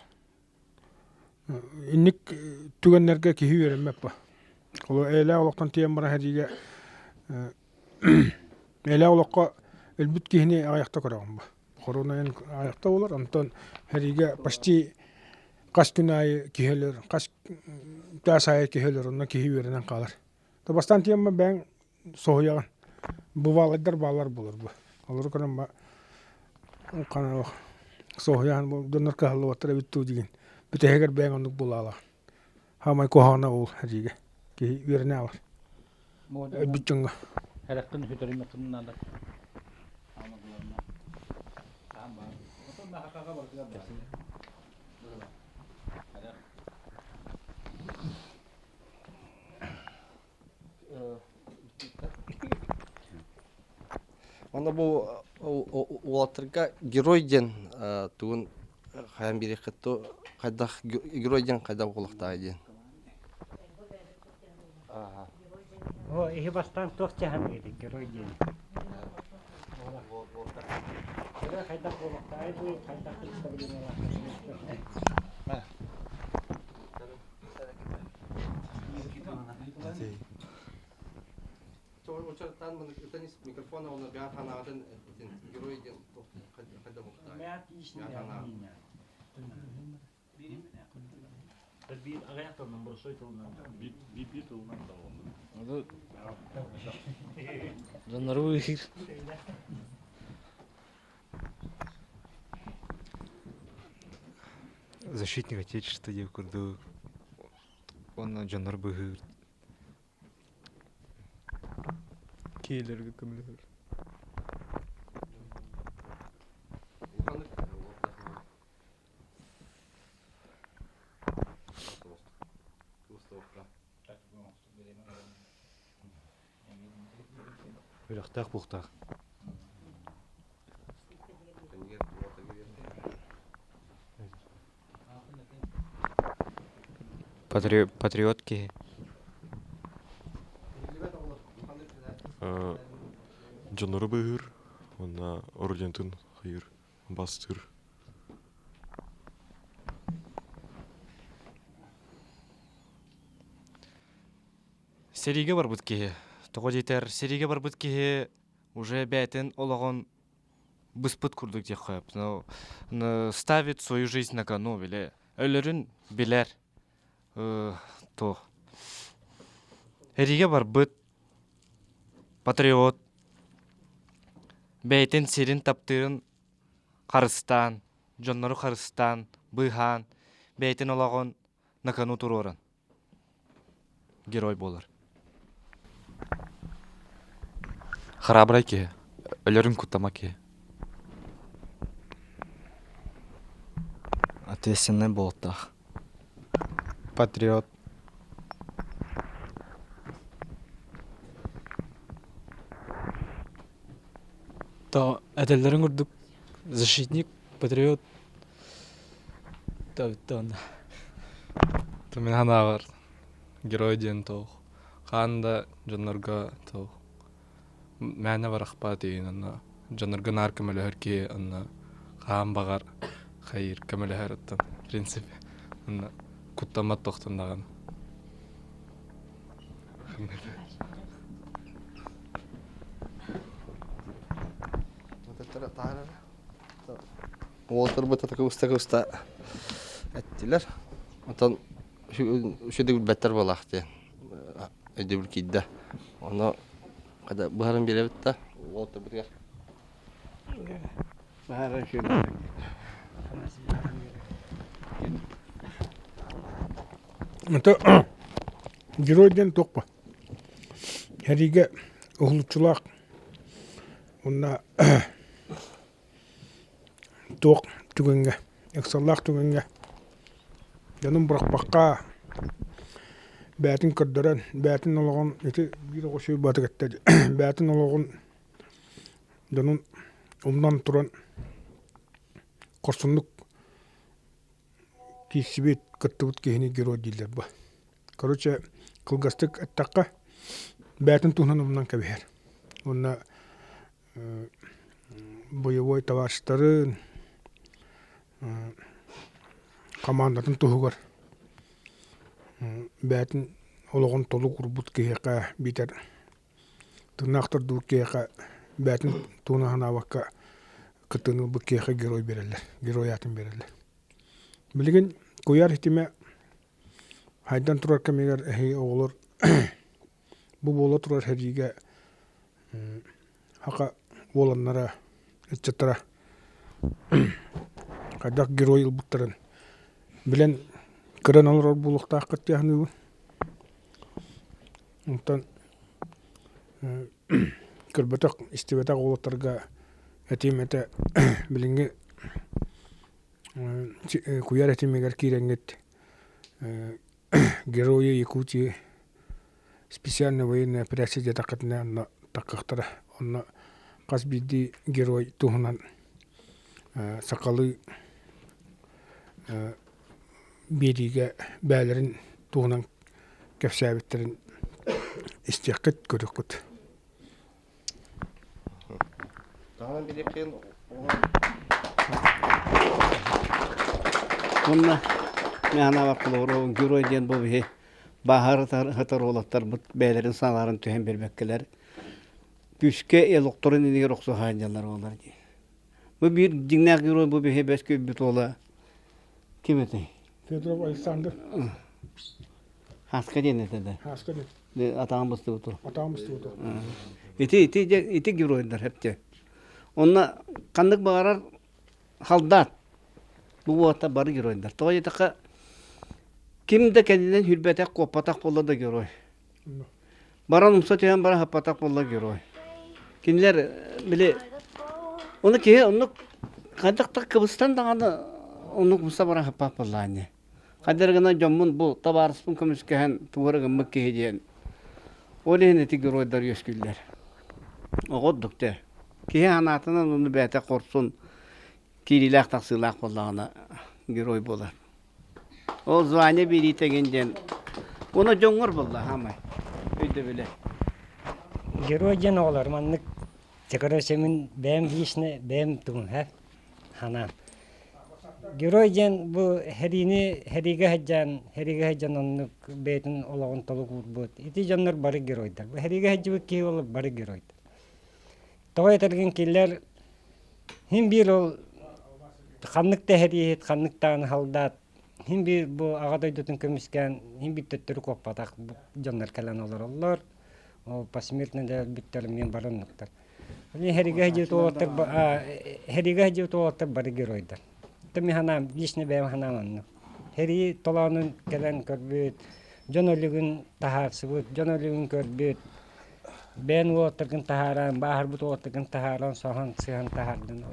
инник түгэннэргэ киһи үөрэммэт ба. Ол эйэлээх олохтон тиийэн баран сэриигэ эйэлээх олоххо өлбүт киһини аҕыйахта көрөҕүн ба. Хоруонайын аҕыйахта буолар, онтон сэриигэ почти хас күн аайы киһи өлөр, хас чаас аайы киһи өлөр, онно киһи үөрэнэн хаалар. То бастаан тиийэн бэйэҥ соһуйаҕын. Бывалайдар бааллар буолар бу. Олору көрөн ба соһуйаһан бу дьоннор кыһаллыбаттар эбит дуу диин. Бүтэһигэр бэйэҥ оннук буолаалаҕын. Хаамай куһаҕана ол эдьиийгэ. Киһи үөрэнэ аалар. Өлбүт дьоҥҥо.
Эрэххин үтөрүмэххин наада.
Онно бу уолаттарга герой диэн тугун хайан биэриэххит ту хайдах герой диэн хайдах буолуохтааҕый диэн.
О, иһи бастаан туох чаһан герой диэн. Герой хайдах буолуохтааҕый дуу, хайдах представлениелаах.
Биир аҕыйах тылынан боросуой тылынан.
Биир тылынан да буолла.
Дьоннору быыһыыр.
Защитник Отечества диэн курдук уонна дьоннор быыһыыр
Киһилэргэ көмөлөһөр.
Үрэхтээх буохтаах. Патриот киһи.
Дьоннору быыһыыр уонна ордентын хайыыр, бастыыр.
Сэриигэ барбыт киһи. Тоҕо диэтэр, сэриигэ барбыт киһи уже бэйэтин олоҕун быспыт курдук диэххэ сөп. Ну, ставит свою жизнь на кону или өлөрүн билэр. Туох. Сэриигэ барбыт патриот бэйэтин сирин таптыырын харыстаан, дьоннору харыстаан, быыһаан, бэйэтин олоҕун на кону туруоран герой буолар.
Храбрай киһи, өлөрүн куттама киһи.
Ответственный буолуохтаах.
Патриот.
То этэллэрин курдук защитник.
Патриот Тон. Мин санаабар герой диэн туох хаан да дьоннорго туох мээнэ барахпат иһин онно дьоннорго наар көмөлөһөр киһи онно хаан баҕар хайыыр көмөлөһөр оттон в принципе онно куттаммат тохтон даҕаны.
Уолаттарбыт кыбыста-кыбыста эттилэр. Онтон үчүгэй билбэттэр буолаах диэн өйдөбүл киирдэ. Ону хата быһааран биэрэбит да уолаттарбытыгар.
Быһааран
Это герой диэн туох ба? Сэриигэ уһулуччулаах уонна туох түгэҥҥэ, ыксаллаах түгэҥҥэ дьонун бырахпакка бэйэтин көрдөрөн, бэйэтин олоҕун ити биир оҕо сүүйбатык эттэ бэйэтин олоҕун дьонун умнан туран хорсуннук киирсибит, кыттыбыт киһини герой дииллэр бу. Короче, кылгастык эттэххэ, бэйэтин туһунан умнан кэбиһэр. Уонна боевой товарищтарын, командатын туһугар бэйэтин олоҕун толук уурбут киһиэхэ биитэр тыыннаах тордубут киһиэхэ бэйэтин туһунан санаабакка кыттыыны ылбыт киһиэхэ герой биэрэллэр, герой аатын биэрэллэр. Билигин куйаар ситимэ хайдан турар кэмигэр эһиги оҕолор бу буола турар сэриигэ саха уоланнара, ыччаттара хайдах герой ылбыттарын билэн көрөн олорор буолуохтааххыт дии саныыбын. Онтон көрбөтөх, истибэтэх уолаттарга этиим этэ билиҥҥи куйаар этимигэр киирэҥҥит Герои Якутии специальная военная операция диэтэххитинэ онно таккахтара. Онно хас биирдии герой туһунан сахалыы биэриигэ бэйэлэрин туһунан кэпсээбиттэрин истиэххит, көрүөххүт.
Уонна мин санаабар холобур герой диэн бу биһи бааһары сытар уолаттарбыт бэйэлэрин санааларын түһэн биэрбэккэлэр күүскэ олохторун иннигэр охсуһаанньалар буолар дии. Бу биир дьиҥнээх герой бу биһи бэс күлбүт уола ким этэй?
Федоров Александр.
Хаска диэн этэ да.
Хаска диэн.
Атаҕын быстыбыт.
Атаҕын быстыбыт.
Ити ити ити геройдар хепте. Онно ханнык баҕарар халдаат бу буота бары геройдар. Тоҕо диэтэххэ ким да кэннинэн хүрбэтэх, куоппатах буолла да герой. Баран умса түһэн баран хаппатах буолла герой. Кинилэр били ону киһи оннук хайдах да кыбыстан даҕаны оннук умса баран хаппат буоллаҕа Хайдах гына дьоммун бу табаарыспын көмүскэһэн тугу гыммыт киһи диэн ол иһин ити геройдар үөскүүллэр. Оҕо ордук дэ. Киһи санаатынан ону бэйэтэ хорсун киириилээх тахсыылаах буоллаҕына герой буолар. Ол звание биэриитэ эҥин диэн уонна дьоҥҥор буолла хаамай өйдөбүлэ.
Герой диэн оҕолор маннык короче мин бэйэм лично бэйэм тугум һэ ханаан Герой диэн бу сэриини сэриигэ сылдьан, сэриигэ сылдьан оннук бэйэтин олоҕун толук уурбут. Ити дьоннор бары геройдар. Бу сэриигэ сылдьыбыт киһи ол бары геройдар. Тоҕо этэргин кинилэр син биир ол ханнык да сэрииһит, ханнык даҕаны солдат син биир бу Аҕа дойдутун көмүскээн син биир төттөрү куоппатах дьоннор кэлэн олороллор. Ол посмертно да өлбүттэр эмиэ бары оннуктар. Хэригэ дьиэ Хэригэ дьиэ уолаттар бары геройдар. Мин санаам, лично бэйэм санаам оннук. Хэрии толоонун кэлэн көрбүт, дьон өлүгүн таһаарсыбыт, дьон өлүгүн көрбүт, бэйэн уолаттаргын таһааран, бааһырбыт уолаттаргын таһааран, соһон, сыһан таһаардын.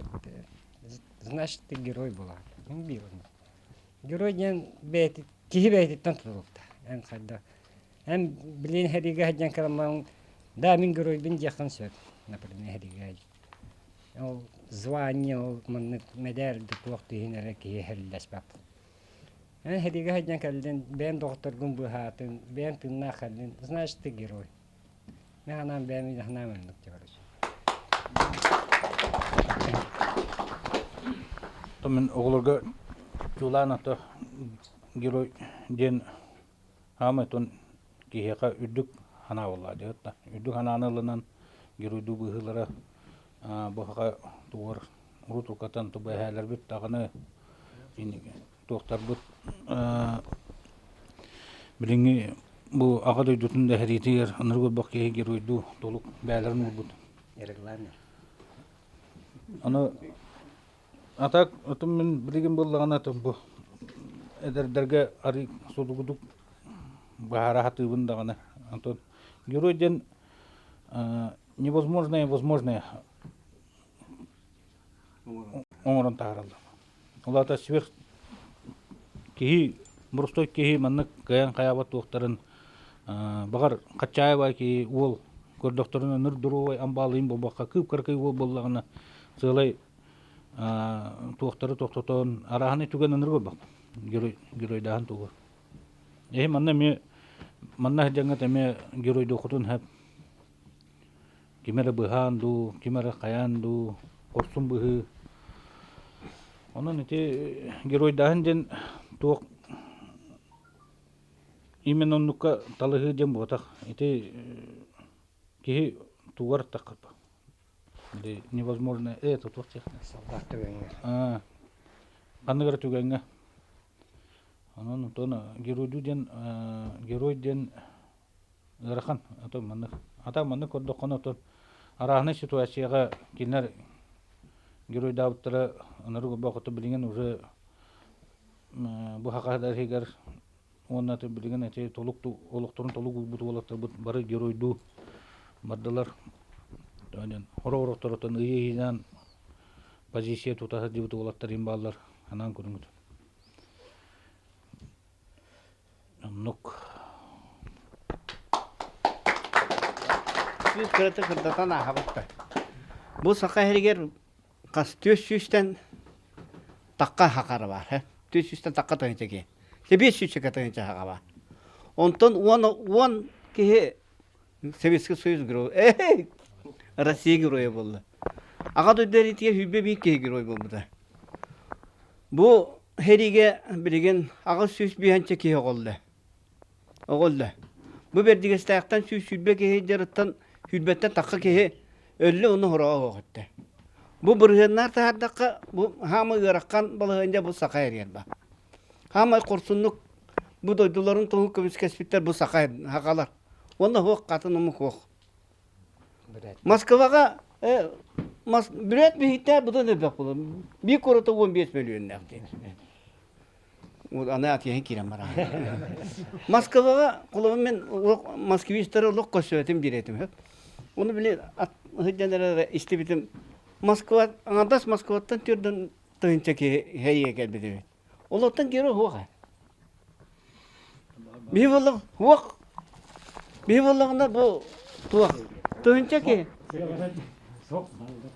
Значит, ты герой буолаҕын. Мин биир оннук. Герой диэн бэйэти, киһи бэйэтиттэн тутулуктаах. Эн хайдах Эн билин сэриигэ сылдьан кыраммаҥ да мин геройбун диэххин сөп, например, сэриигэ. Ол звание ол маннык мэдээл да туох да иһин эрэ киһи эһэллэспэт. Эн сэриигэ сылдьан кэллин, бэйэм доҕотторгун быыһаатын, бэйэм тыыннаах кэллин, значит ты герой. Мин санаам бэйэм санаам оннук дии короче.
Мин оҕолорго чулаан ото герой диэн хаамай тон киһиэхэ үрдүк санаа буолла диэт да үрдүк санааны ылынан геройдуу быһыылара бу саха тугар урут укатан тубу эһээлэрбит даҕаны туохтарбыт билиҥҥи бу аҕа дойдутун да сэриитигэр ынырык олбох киһи геройдуу толук бээлэрин уурбут
Регламент.
Аны а так отун мин билигин буоллаҕына бу эдэрдэргэ арый судугудук быһаара сатыыбын даҕаны. Онтон герой диэн невозможное возможное оҥорон таһаараллар. Ол аата сверх киһи боростуой киһи маннык кыайан хайаабат туохтарын баҕар хаччаайабай киһи уол көрдөхтөрүнэ ныр доруобай амбаалыйын буолбакка кыып-кыракый уол буоллаҕына сыалай туохтары тохтотон арааһынай түгэн ынырык буолбах герой геройдааһын тугу эһи манна эмиэ манна сылдьаҥҥыт эмиэ геройдуоххутун сөп Ким эрэ быһаан дуу, ким эрэ хайаан дуу, хорсун быһыы. Онон ити геройдааһын диэн туох именно оннукка талаһыы диэн буотах. Ити киһи тугар таххапа. Или невозможно это туох диэх.
Солдат түгэҥҥэ.
Ханнык эрэ түгэҥҥэ. Онон онтон геройдуу диэн герой диэн Ыарахан, ото маннык. Ата маннык көрдөххүнэ отон арааһынай ситуацияҕа кинилэр геройдаабыттара ынырык олбох ото билигин уже бу хахаһыдар иһигэр уонна билигин эти толук олохторун толук уурбут уолаттарбыт бары геройдуу бардылар. Хоро-орохторуттан ыйы-ыйынан позиция тута сылдьыбыт уолаттар им бааллар анаан көрүҥүт. Оннук.
Сүүс кырата кырдатан ааһабыттар. Бу саха иһигэр хас түөс сүүстэн тахха хахара бар. Түөс сүүстэн тахха тыһыынча киһи. Сэбиэс сүүсчэкэ тыһыынча хаха бар. Онтон уон уон киһи Советский Союз герой. Эй! Россия геройа буолла. Аҕа дойду эриитигэр сүүрбэ биир киһи герой буолбута. Бу сэриигэ билигин 800 биһэнчэ киһи оҕолло. Оҕолло. Бу Бэрдигэстээхтэн 120 киһи дьарыттан сүүрбэттэн тахха киһи өллө уну хороҕо суох эттэ. Бу бырыһыаннаар таһаардахха бу хаама ыараххан балаһыанньа бу саха эрийэр ба. Хаамай хорсуннук бу дойдуларын туһун көмүскэспиттэр бу саха сахалар. Уонна суох хатын омук суох. Москваҕа бүрээт биһиктээ быдан элбэх буолар. Биир куората 15 мөлүйүөннээх диэн. Аны атыйаһын киирэн баран. Москваҕа холобур мен москвичтары олох көрсүбэтим биир этим. Оны били сылдьан эрэ истибитим. Москва аҥардас Москваттан түрдэн тыһынча киһи хэйигэ кэлбит эбит. Олортон герой суох ээ. Биһи буоллах суох. Биһи буоллаҕына бу туох тыһыынча киһи.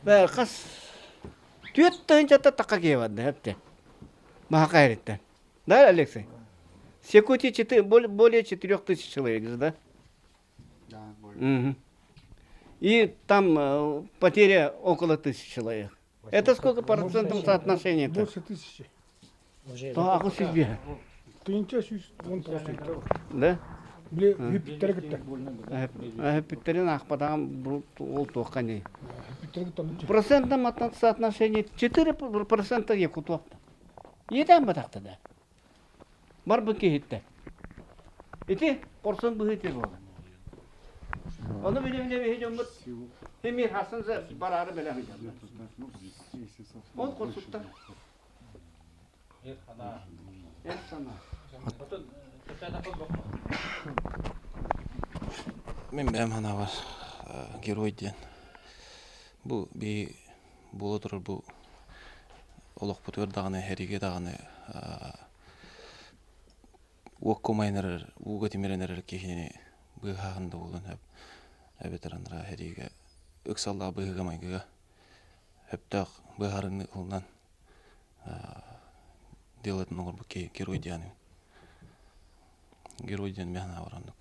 Бээ хас түөрт тыһыынчата такка киһи барда эпте. Маһака эриттен. Да, Алексей? С Якутии четы, более 4000 человек, да?
Да, более.
Угу. И там э, потеря около тысячи человек. Это сколько процентов соотношение-то?
Больше тысячи.
Тоҕо сүүс
Тыынча сүүс процент.
Да?
Били хүппүттэрэ кытта.
Хүппүттэрин аахпатаҕым ол туохха не.
Хүппүттэрэ кытта.
Процентном соотношении 4 процента якутов. Иэдээн батахта да. Барбыт киһиттэ. Ити хорсун быһыы буолар. Ону билим биһи дьоммут Эмир Хасан бараары бэлэх ыйдаллар. Ол хорсуттар. Эр санаа.
Мин бэйэм санаабар герой диэн бу би буола турар бу олохпутугар даҕаны эһэригэ даҕаны уокка умайан эрэр ууга тимирэн эрэр киһини быыһааһын да буолуон сөп эбэтэр анараа эһэриигэ ыксаллаах быһыыга-майгыга. Хөптөөх быһаарыныы ылынан делатын оҥорбут киһи герой диэн герой диэн мин санаабар оннук.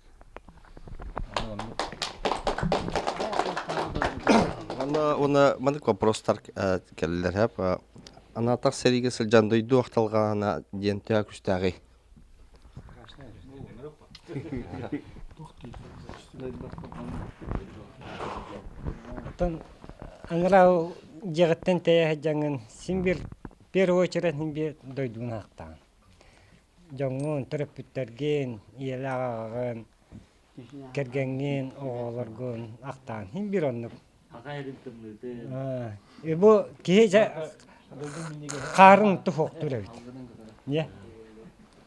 Уонна уонна маннык вопростар кэллилэр һэп. Анаатах сэриигэ сылдьан дойду ахталҕаана диэн төһө күүстээҕий?
Оттон анараа дьиэҕиттэн тэйэ сылдьаҥҥын син биир первую очередь син биир дойдугун аахтаҕын. Дьоҥҥун, төрөппүттэргин, ийэлээх аҕаҕын, кэргэҥҥин, оҕолоргун ахтаан син биир оннук. Бу киһи дьэ хаарын туһуохтуур эбит.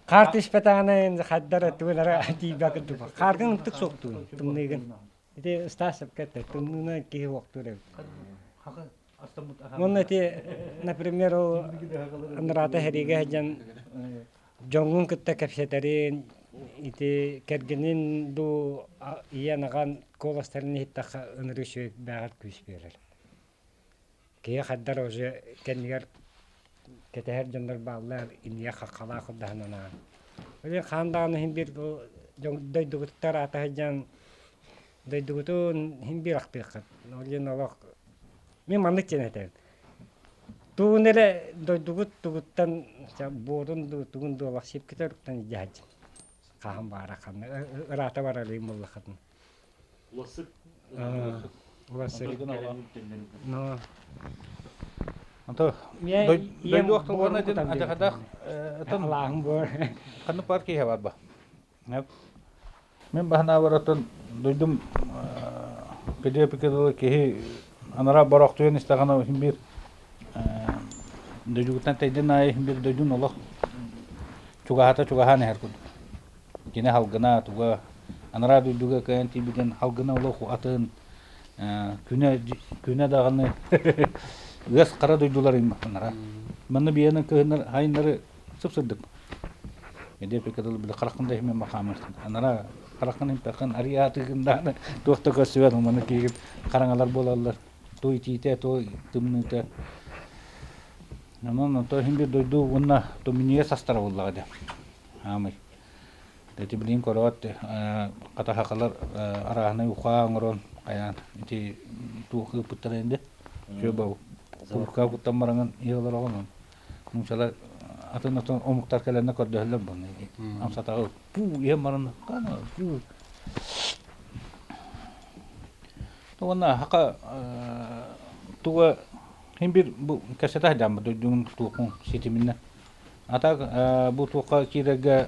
Хаар түспэтэҕинэ хайдара тугунара тиийбэккин тупа. Хааргын ынтык суохтуун тымныыгын. Ити Стас сөпкө эттэ тымныынан киһи уохтуур эбит. Уонна ити, например, ол анарата сэриигэ сылдьан дьоҥҥун кытта кэпсэтэрин, ити кэргэнин дуу, ийэн аҕан куоластарын иһиттэххэ ынырык үчүгэй бэҕэр күүс биэрэр. Киһи хайдар уже кэннигэр кэтэһэр дьоннор бааллар, иннигэр хаххалаах курдаһынан аан. Ол хаан даҕаны иһин биир дойдугуттар аата сылдьан дойдугутун иһин биир ахтыаххыт. Ол диэн олох мин маннык диэн этэбин. Тугун эрэ дойдугут тугуттан буорун дуу тугун дуу олох сипкитэ уруктан илдьэ сылдьын. Хаһан баара ханна ыраата барарыым буоллаххытына.
Улассык.
Улассык. Но.
Анто дойду ахтылҕана дин адьахадах атын
Алааһым буор.
ханнык бар киһи бар ба. Мен баһанаабар оттон дойдум кыдьыапыкы киһи анараа бороохтуйан истэҕинэ иһин биир дойдугуттан тэйдин аайы иһин биир дойдун олох чугаһата чугаһаан иһэр курдук. Кини халгына туга анараа дойдуга кыайан тиийбитин халгына олох атын күнэ күнэ даҕаны ыас хара дойдулар анара. Манна биэнэ кыһыннар хайыннары сып-сырдык. Эдиэпикэ дылы били хараххын да иһимэн бахаамырсын. Анара хараххын импэххин арыйаатыгын даҕаны туох да көрсүбэт маны киһи хараҥалар буолаллар. Той итиитэ, той тымныыта. Онон онто иһин биир дойду уонна томинье састара буоллаҕа дии. Аамый. Ити билигин көрөөт хатаһакалар арааһынай ухаа оҥорон хайаан ити туох ыыппыттара инде. Чүө курка куттан бараҥын иһэ олороҕун Мунчалар атын атын омуктар кэлэннэ көрдөһөллөр буолна. Амсатаҕы пуу иһэн баран пуу. Уонна хака туга хин бир бу кэсэтэ сылдьаммыт дойдуҥ туохун ситиминэ. А так бу туохха киирэргэ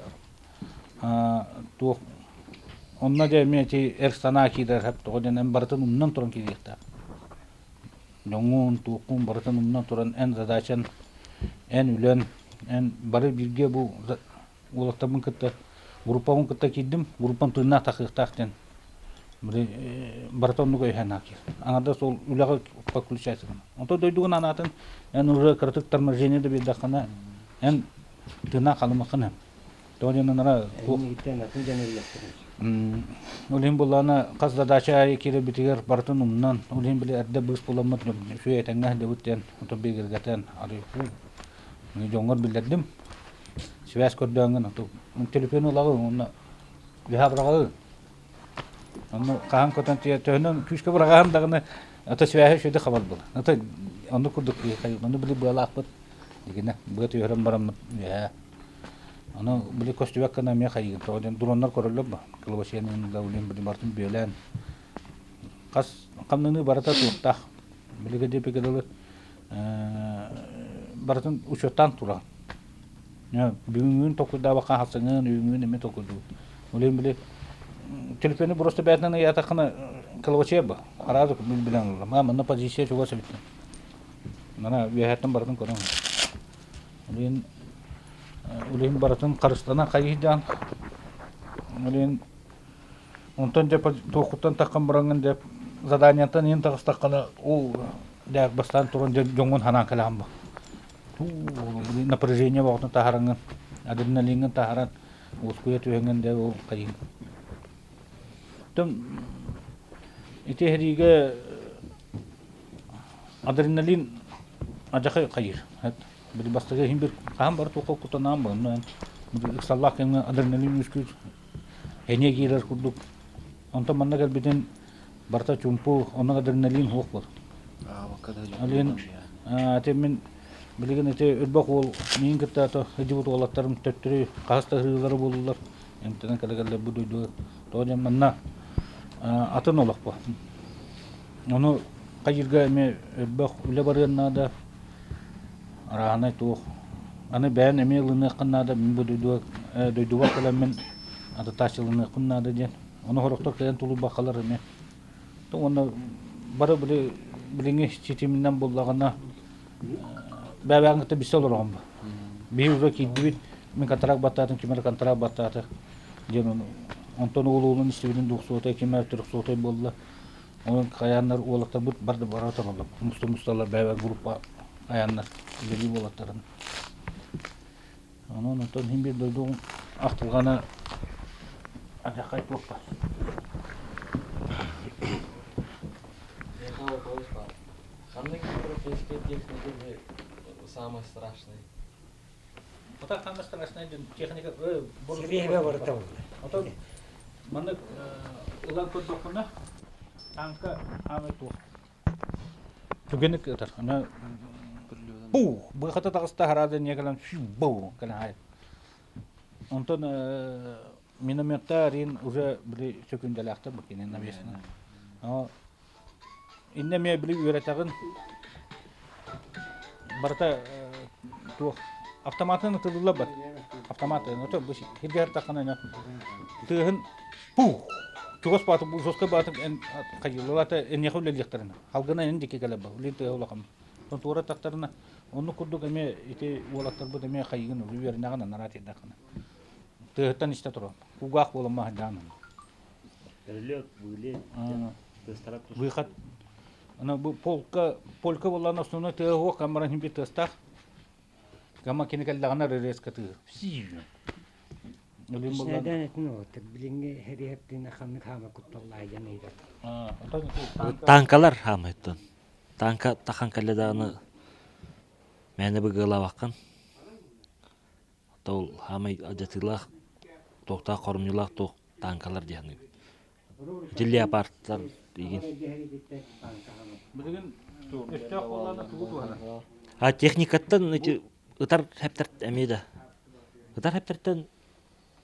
туох онно дьэ эмиэ ити эр санаа киирэр хэп тоҕо диэн эн барытын умнан туран киириэхтээх. Дьоҥҥун, туоххун барытын умнан туран эн задачан, эн үлэн, эн бары бииргэ бу уолаттарбын кытта группабын кытта киирдим, группам тыыннаах тахыахтаах диэн барыта оннук өйөһөн киир. Аҥардас ол үлэҕэ подключайся гына. Онтон дойдугун анаатын эн уже кыратык торможение да биэрдэххинэ эн тыыннаах халымаххын Тоҕо диэн анара Ол иһин буллаана хас задача аайы киирэрбитигэр барытын умнан, ол иһин били эрдэ быыс буламмыт үчүгэй этэҥҥэ сылдьабыт диэн ото бигэргэтэн арыйбыт. Дьоҥҥор биллэрдим. Связь көрдөөҥҥүн телефон ылаҕын уонна үһэ быраҕаҕын. Онно хаһан көтөн тиийэ төһөнөн күүскэ быраҕаһын даҕаны ото свяһи үчүгэйдик хабар буолар. Ото оннук курдук ону били быалаахпыт дигинэ быа түһэрэн бараммыт үөһээ Ону били көстүбэт гына эмиэ хайыгын тоҕо диэн дроннар көрөллөр бу Клавасиянын Гаулин били барытын бүөлээн хас хамнаныы барыта туохтаах билиги диэпигэ дылы барытын учуоттаан тураҕын бүгүҥҥүн толкуйдаабакка хасыҥын үүҥҥүн эмиэ толкуйдуур ол иһин били телефону просто бээтинэн ыйаатаххына Клавасия бу араас билэн ылла манна позиция чугас эбит мана үөһэттэн барытын көрөн Билигин билигин барытын харыстана хайыһдаан билигин онтон дьэ туоххуттан таххан бараҥҥын дьэ заданиеттан иһин таҕыстаххына ол дьэ бастаан туран дьэ дьоҥҥун ханаан кэлэҕин бу напряжение бөҕөтүн таһараҥҥын адреналиҥҥын таһаран уоскуйа түһэҥҥин дьэ ол хайыһын ити эһириигэ адреналин. Адьахай хайыыр. Били бастакы иһин бир хаһан бары туохха кутанаан бу ыксаллаах кэмҥэ адреналин үөскүүр эниэ киирэр курдук. Онтон манна кэлбитин барыта чуумпу, онно адреналин суох буолар. Алин ити мин билигин ити үрбэх уол миин кытта сылдьыбыт уолаттарым төттөрү хаһыс да ыһыылара буоллулар. Эмтэнэн кэлэ-кэлэ бу дойдуга тоҕо диэн манна атын олох бу. Ону хайыырга эмиэ элбэх үлэ барыан наада, арааһынай туох. Аны бэйэн эмиэ ылыныаххын наада, мин бу дойдуга дойдубар кэлэммин атытааччыланыахпын наада диэн. Ону сорохтор кэлэн тулуйбаккалар эмиэ. Уонна бары били билиҥҥи ситиминэн буллаҕына бэйэ-бэйэҕин кытта билсэ олороҕун бу. Биһи уже киирдибит, мин контракт баттаатым, ким эрэ контракт баттаата диэн ону онтон уол уолун истибитин двухсотай, ким эрэ трехсотай буолла. Онон хайааннар уолаттарбыт бар да бара тураллар. Муста мусталар бэйэ группа айаннар үлэлии уолаттарын. Онон онтон иһин биир дойду ахтылҕана адьахай туохпа.
Ханнык европейская техника самый страшный?
Ото самый страшный техника
Сибиэһэ барыта
Ото маннык ылан көрдөххүнэ танка хаамай туох түгэник ытар. Аны бу быхата таҕыста хараада не кэлэн бу кэлэн хай. Онтон минометтар рин уже били сөкүндэлээхтэр бу кинин навесна. Иннэ эмиэ били үөрэтэҕин барыта туох автоматын ытыллар бат автомат ото бу сиргэ артаххына тыаһын пух чугас бааты жестко бааты хайыллалата эннеха үлэлиэхтэрин халгына эн диэки кэлэр ба үлин тыаһа улахан туора тахтарына оннук курдук эмиэ ити уолаттарбыт эмиэ хайыгын үөрэнэҕин анараа тиэрдэххинэ тыаһыттан истэ туран кугаах буолан маһырдаан
Перелет, вылет,
Выход. Аны бу полка, полька буоллаҕына основной тыаһа суох, камера иһин биир тыастаах. Гамма кини кэллэҕинэ резко тыаһыр.
Снайдан этин олоттор. Билиҥҥи хэриэптине ханнык хаама кутталлаах диэн ыйытар.
Танкалар хаамайттан. Танка тахан кэллэ даҕаны мээнэ быгыалаабаккын. Ол хаамай алдьатыылаах, туохтаах хоромньулаах туох танкалар дии саныыбын. Ити леопардтар игин.
Билигин өстөөх буоллаҕына тугу туһанар?
А техникаттан эти ытар хэптэр эмиэ да. Ытар хэптэртэн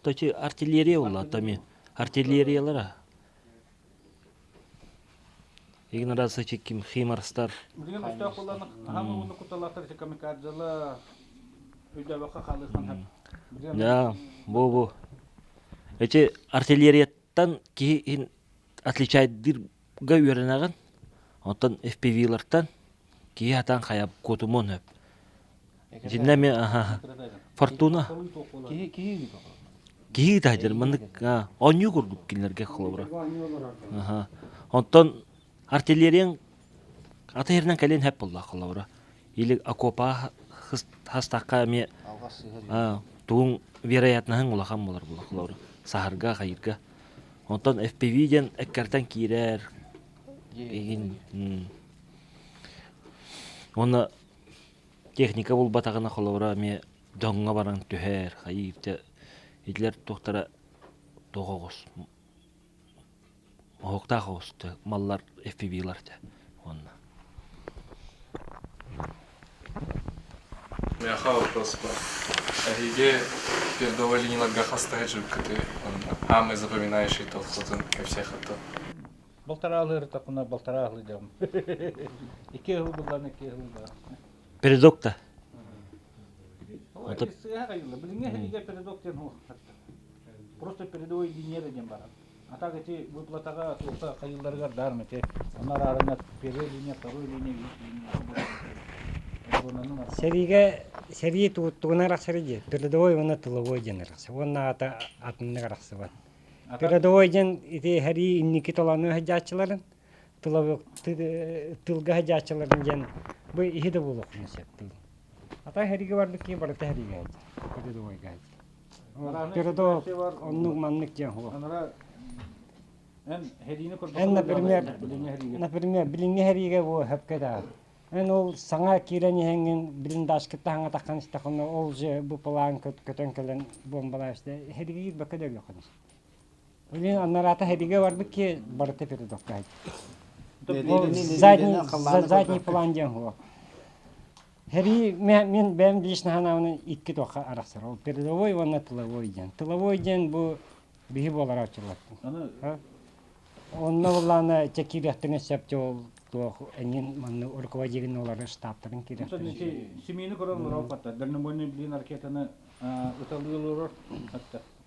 то артиллерия буолла эмиэ. Артиллериялара. Игин раз ким химарстар.
Билигин өстөөх буоллаҕына хаһан уонна кутталаахтар ити камикадзела өйдөөбөххө хаалыахтан сөп.
Да, бу-бу. Эти артиллерияттан киһи иһин отличайдыырга үөрэнэҕин. Оттон FPV-лартан киһи хатан хайа куотумуон сөп. Дьиннэ эмиэ аха Фортуна.
Киһи киһи
Киһи таһдьар маннык оонньуу курдук кинилэргэ холобура. Аха. Онтон артиллерияң аты иһэринэн кэлин хэп буоллаах холобура. Или окопа хастахха эмиэ тугуҥ вероятноһыҥ улахан буолар буолар холобура. Саһарга, хайырга. Онтон FPV диэн эккэртэн киирэр. Игин. Уонна техника булбатаҕына холобура эмиэ дьоҥҥо баран түһэр, хайыыр дьэ итилэр туохтара туох оҕус оһуктаах оҕус дьэ маллар FPV-лар дьэ уонна
Миэхэ вопрос бар. Эһиги передовой линияларга хаста сылдьыбыккытый? Самый запоминающий толкутун кэпсиэххит
Балтараалыыр такына балтараалыы дьам. Икки ыһыл буллан икки ыһыл да.
Передок да.
Билиҥҥи хэригэ передок диэн суох. Просто передовой линия диэн барар. А так эти выплатаҕа туохха хайыылларыгар даарым эти. Онно араарына первая линия, второй линия, линия.
Сэриигэ сэрии тугунан арахсар дии. Передовой уонна тыловой диэн арахсар. Уонна аата атыннык арахсыбат. Передовой диэн ити сэрии инники толону сылдьааччыларын, тылга сылдьааччыларын диэн бу иһи да буолуоххун сөп тыл. Ата сэриигэ барбыт киһи барыта сэриигэ сылдьар, передовойга сылдьар. Передовой оннук маннык диэн суох.
Эн
например, например, билиҥҥи сэриигэ бу сөпкө да. Эн ол саҥа киирэн иһэҥҥин блиндажкытта хаҥа таххан истэххинэ ол же бу план көтөн кэлэн бомбалаабыта һэригиир бакка да өлүөххүн Блин, анараата һэригэ барбыт ки барыта передокка. Задний задний план диэн хуо. Һэри мен бэм лично ханаабынан икки туохха арахсар. Ол передовой уонна тыловой диэн. Тыловой диэн бу биһи буолар оччолортон. Онно буллаана чэ киириэхтэрин сөп дьэ ол туох эҥин манна руководителин олорор штабтарын киириэхтэрин сөп.
Семейный көрөн олорор батта. Дальнобойный блин ракетаны ыталыы олорор.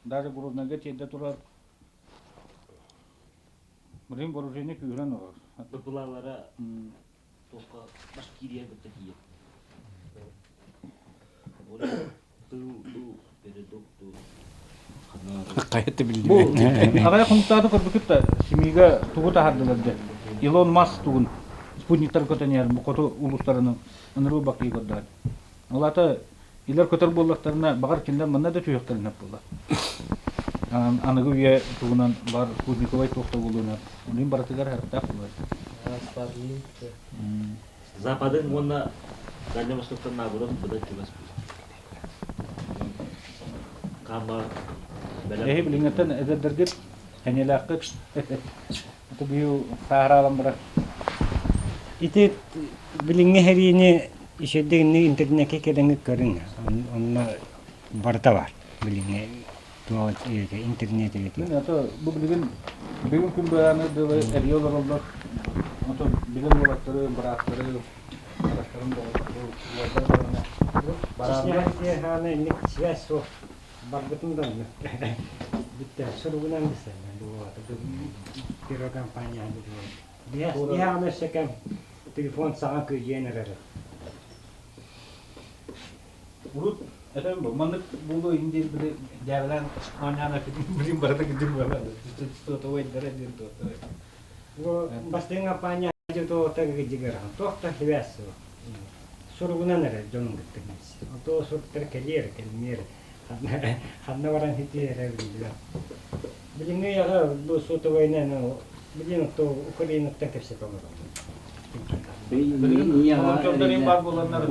Даже Грознайга тиэрдэ турар. Блин вооружение күүһүрэн олорор.
Быпылаалара туохха Башкирия кытта тиийэр. Тыл, тыл, передок, тыл.
Хайа биллибэт. Аҕай хонуктааты көрбүкүт да семьяга тугу таһардылар дэ. Илон Маск тугун спутниктар көтөн иһэр бу хоту улуустарынан ынырыы бакыы көрдөөн. Ол аата илэр көтөр буоллахтарына баҕар кинилэр манна да түһүөхтэрин сөп буолла. Аныгы үйэ тугунан бар спутниковай туох да буолуон Онун барытыгар харахтаах буолар.
Западын уонна Дальний Востоктан наоборот быдан чугас Кама
Эһи билиҥҥэттэн эдэрдэргит кэньэлээххит аты быйыл сааһыраалан барар.
Ити билиҥҥи сэриини ишердигинни интернекке кэлэҥҥит көрүҥ. Онно барыта бар. Билиҥҥи туох интернет
Мин ато бу билигин бүгүн күн быһааны дылы эрийэ олороллор. Ото билим уолаттары, бырааттары, арастарын доҕоттору, уоллар барана.
Чечня инник связь суох. Барбытым да онно. Бүттэ суругунан билсэллэр бу первая компания Биһиэхэ өссө кэм телефон саҥа кыдьыйан эрэр.
Урут это маннык буолуо иһин диэн били дьээбэлээн оонньоон билим барыта кыдьым буолар. Сотовойдара диэн туохтара.
Бу бастыҥ компания туохта кыдьыгар туох да сибээс суох. Суругунан эрэ дьонун кытта билсэр. Ото суруктар кэлиэр, кэлмиэр. Ханна баран хитиэрэ биллибэт. Билиҥҥи үйэҕэ бу сотовойынан билин ото Украинаттан кэпсэтэ олороллор.
Волонтердарын баар буоланнар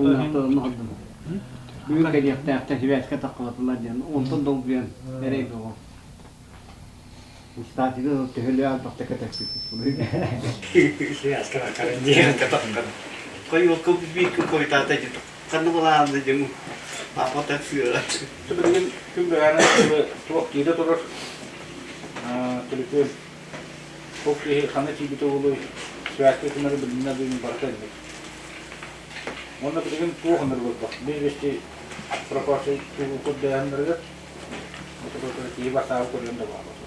Бүгүн кэлиэхтээхтэр сибээскэ таххыбатылар диэн онтон долгуйан эрэй бөҕө. Устаатыгы төһөлөө албахта кэтэспиппит.
Связка бакарын диэн.
Хойуолка биир күн хойутаата дьин. Ханна балаанды дьин папа таксыга.
Билигин күн бэҕэһээ туох киирэ турар төлөпүөн Ол киһи ханна тиийбитэ буолуой, связка гынары билиннэ дуу барыта инник. Уонна билигин туох ынырык буолбах. Без пропавший тугу көрдөһөннөрүгэр киһи бастаабы көрүөн да баҕарбат.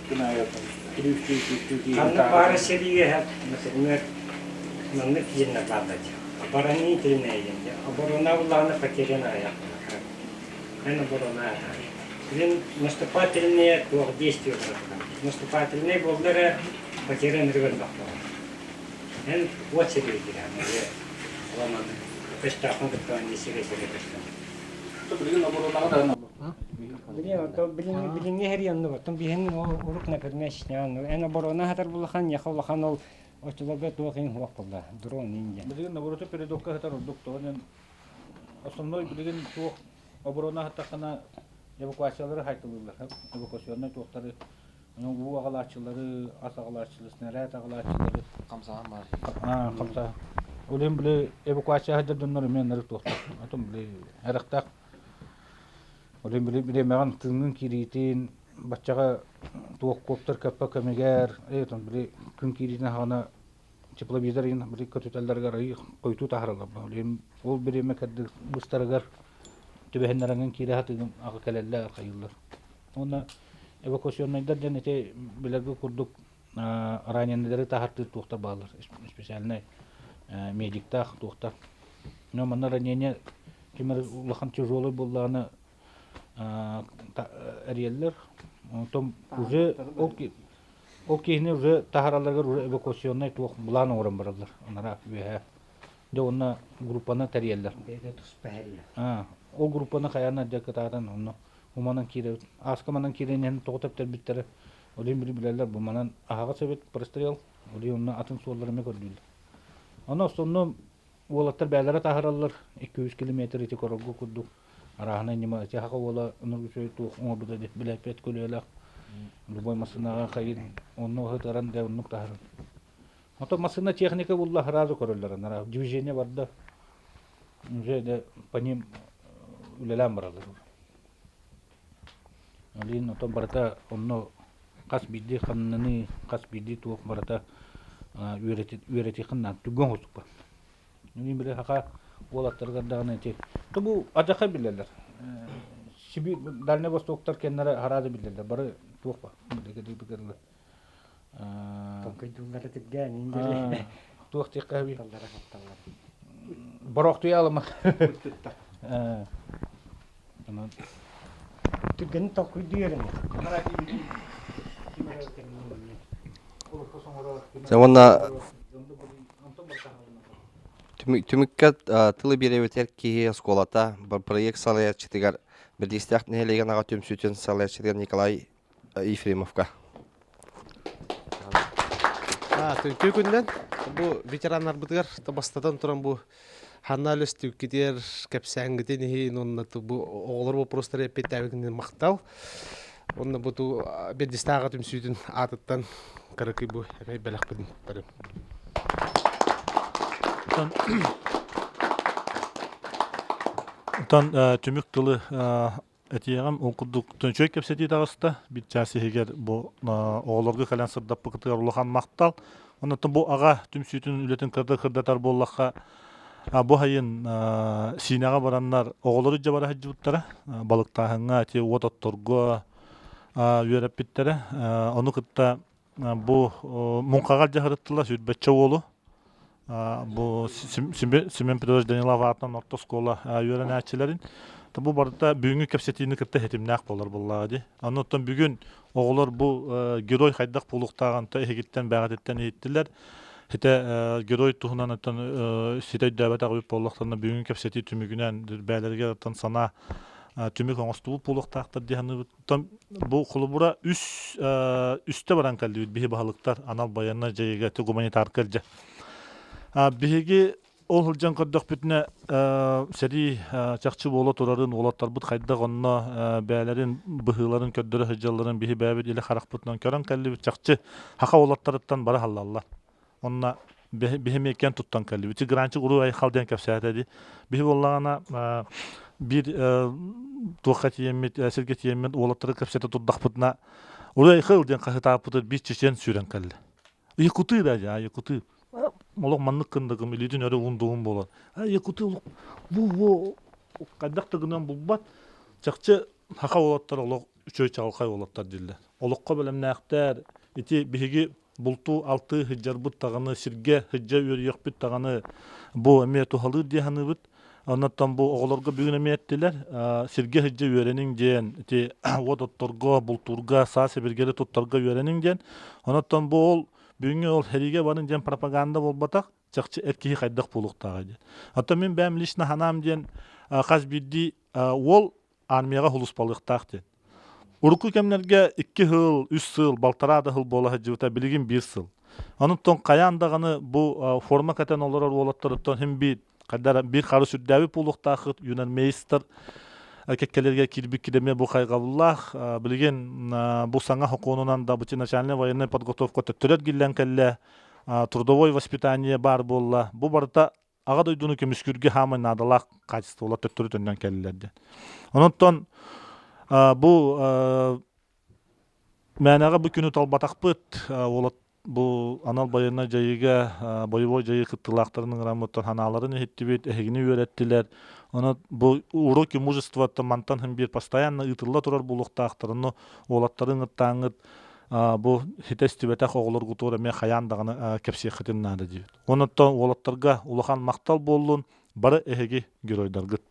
Күн аайы күлүүстүү күлүүстүү киһи
Ханнык баара сэриигэ например, маннык диэннэр бааллар дии. Оборонительная диэн дии. Оборона буллаҕына потеряна аҕыйах Эн оборона Блин, наступательные туох действия баратылар. Наступательные буолла эрэ потеря ынырык элбэх буолар. Эн уот сиргэ киирэн, оламаны көстөөххүн кытта сигэ сигэ көстөн.
Билигин оборонаҕа даҕаны
Билин ото билиҥҥи билиҥҥи һэрии оннук оттон биһин ол урук например эн оборона хатар булахан яха улахан ол оччолорго туох иҥ хуох буолла дрон иҥ диэн.
Билигин наоборот передокка сытар ордук тоҕо Основной билигин туох оборона аһаттаххына эвакуациялары хайтылыыллар. Эвакуационнай туохтары, уу аҕалааччылары, ас аҕалааччылары, снаряд аҕалааччылары.
Хамсаан баар.
Хамсаа. Ол иһин били эвакуация сылдьар дьоннор эмиэ ынырык туохтар. Отон били эрехтаах. Ол иһин били бириэмэҕин тыынын киириитин, баччаҕа туох коптер көппө кэмигэр, отон били күн киириитин аһаҕына тепловизор иһин били көтүтэллэригэр арыый хойутуу таһаараллар. Ол бириэмэ кэрдик быстарыгар түбэһиннэрэҥҥин киирэ сатыыгын аҕа кэлэллэр хайыыллар. Уонна эвакуационнайдар диэн ити билэргэ курдук раненыйлары таһартыыр туохтар бааллар специальнай медиктаах туохтар. Но манна ранение ким эрэ улахан тяжелый буоллаҕына эрийэллэр. Онтон уже ол Ол киһини уже таһааралларыгар уже эвакуационнай туох былаан оҥорон бараллар анараа үөһээ. Дьэ уонна группаны тэрийэллэр.
Бэйэтэ туспа иһэллэр.
Аа, ол группаны хайаан да кытаатан онно уманан киирэбит. Ааска манан киирэн иһэн тоҕо тэптэрбиттэрэ. Ол иһин били билэллэр бу манан аһаҕас эбит прострел. Ол иһин онно атын суоллары эмиэ көрдүүллэр. Ону основном уолаттар бээлэрэ таһыраллар 200 километр ити корорго курдук арааһынай ньыма ити хака уола үчүгэй туох оҥорбута диэн билэппэт көлүөлээх любой массыынаҕа хайын онно ыһытаран дэ оннук таһыран. Ото массыына техника булла сразу көрөллөр анара движение барда уже де по ним үлэлээн бараллар. Олин отон барыта онно хас биирдии хамнаныы, хас биирдии туох барыта үөрэтиэххин наада түргэн оҥостукпа. Мин били саха уолаттарыгар даҕаны ити то бу адьаха билэллэр. Сибиир Дальнай Востоктар кэннэрэ хараада билэллэр. Бары туох ба
Толкуйдууллара түргээн индири.
Туох диэххэ сөбүй? Бороохтуйа алама.
Түргэнин толкуйдуу үөрэнэр.
Уонна түмүккэ тылы биэрэбитэр киһи оскуолата проект салайааччытыгар Бэрдиистээх нэһилиэгин аҕа түмсүүтүн салайааччытыгар Николай Ефремовка.
Түнтүү күннэн бу ветераннарбытыгар бастатан туран бу ханна өлөстүүккитигэр кэпсээҥҥитин иһин уонна бу оҕолор вопростары эппиэттээбиккитин махтал. Уонна бу ту Бердистааҕа түмсүүтүн аатыттан кыракый бу эмэй бэлэхпитин туттарым.
Оттон түмүк тылы Этиэҕим, ол курдук үчүгэй кэпсэтии таҕыста. Биир чаас иһигэр бу оҕолорго кэлэн сырдаппыкытыгар улахан махтал. Оннуттан бу аҕа түмсүүтүн үлэтин кырдатар буоллахха, бу сайын Сиинэҕэ бараннар оҕолору илдьэ бара сылдьыбыттара. Балыктааһыҥҥа, ити уот отторго үөрэппиттэрэ. Ону кытта бу муҥхаҕа илдьэ сырыттылар сүүрбэччэ уолу. Бу Семен Петрович Данилов аатынан орто оскуола үөрэнээччилэрин. Бу барыта бүгүҥҥү кэпсэтиини кытта ситимнээх буолар буоллаҕа дии. Оннуттан бүгүн оҕолор бу герой хайдах буолуохтааҕын эһигиттэн бэҕэтиттэн иһиттилэр. Хитэ герой туһунан оттон ситэ өйдөөбөтөх эбит буоллахтарына бүгүҥҥү кэпсэтии түмүгүнэн бэйэлэригэр оттон санаа түмүк оҥостубут буолуохтаахтар дии саныыбыт. Оттон бу холобура үс үстэ баран кэллибит биһи баһылыктар анал байыаннай дьайыыга гуманитарка илдьэ. Биһиги ол сылдьан көрдөхпүтүнэ сэрии чахчы буола турарын уолаттарбыт хайдах онно бэйэлэрин быһыыларын көрдөрө сылдьалларын биһи бэйэбит илэ харахпытынан көрөн кэллибит чахчы хаха уолаттарыттан бары халлаллар. Онно биһи эмиэ туттан кэллибит. Гранчик уруу айхал диэн кэпсээтэ дии. Биһи буоллаҕына биир туохха тиийэммит, сиргэ тиийэммит уолаттары кэпсэтэ турдахпытына уруу айхал диэн хаһытааппытыгар биир чечен сүүрэн кэллэ. Якуты да дьа, якуты. Олох маннык кындыгым, илиитин өрө уунduгум буолар. Якуты бу бу хайдах да гынан булбат. Чахчы хаха уолаттар олох үчүгэй чаҕылхай уолаттар дииллэр. Олоххо бэлэмнээхтэр. Ити биһиги бултуу алтыы сылдьарбыт даҕаны, сиргэ сылдьа үөрүйэхпит даҕаны бу эмиэ туһалыыр дии саныыбыт. Оннуттан бу оҕолорго бүгүн эмиэ эттилэр, сиргэ сылдьа үөрэниҥ диэн, ити уот отторго, бултуурга, саа сэбиргэли туттарга үөрэниҥ диэн. Онуттан бу ол бүгүҥҥү ол сэриигэ барыҥ диэн пропаганда буолбатах, чахчы эр киһи хайдах буолуохтааҕа диэн. Оттон мин бэйэм лично санаам диэн хас биирдии уол армияҕа сулууспалыахтаах диэн. Урукку кэмнэргэ икки сыл, үс сыл, балтараа да сыл буола сылдьыбыта, билигин биир сыл. Онуттан хайаан даҕаны бу форма кэтэн олорор уолаттарыттан син биир хайдара биир харыс үрдээбит буолуохтаахыт юнармейстар кэккэлэргэ киирбит эмиэ бу хайҕабыллаах. Билигин бу саҥа сокуонунан да бу начальная военная подготовка төттөрү эргиллэн кэллэ, трудовой воспитание баар буолла. Бу барыта Аҕа дойдуну көмүскүүргэ хаамай наадалаах хаачыстыбалар төттөрү төннөн кэллилэр диэн. Онон бу мээнэҕэ бу күнү талбатахпыт уолат бу анал байыаннай дьайыыга боевой дьайыы кыттыылаахтарын ыҥыраммыттан санааларын иһиттибит, эһигини үөрэттилэр. Онон бу уроки мужествоттан мантан һин биир постоянно ыытылла турар буолуохтаахтар. Ону уолаттары ыҥыртааҥҥыт бу хитэ истибэтэх оҕолоргутугар эмиэ хайаан даҕаны кэпсиэххитин наада диибит. Онон уолаттарга улахан махтал буоллун, бары эһиги геройдаргыт.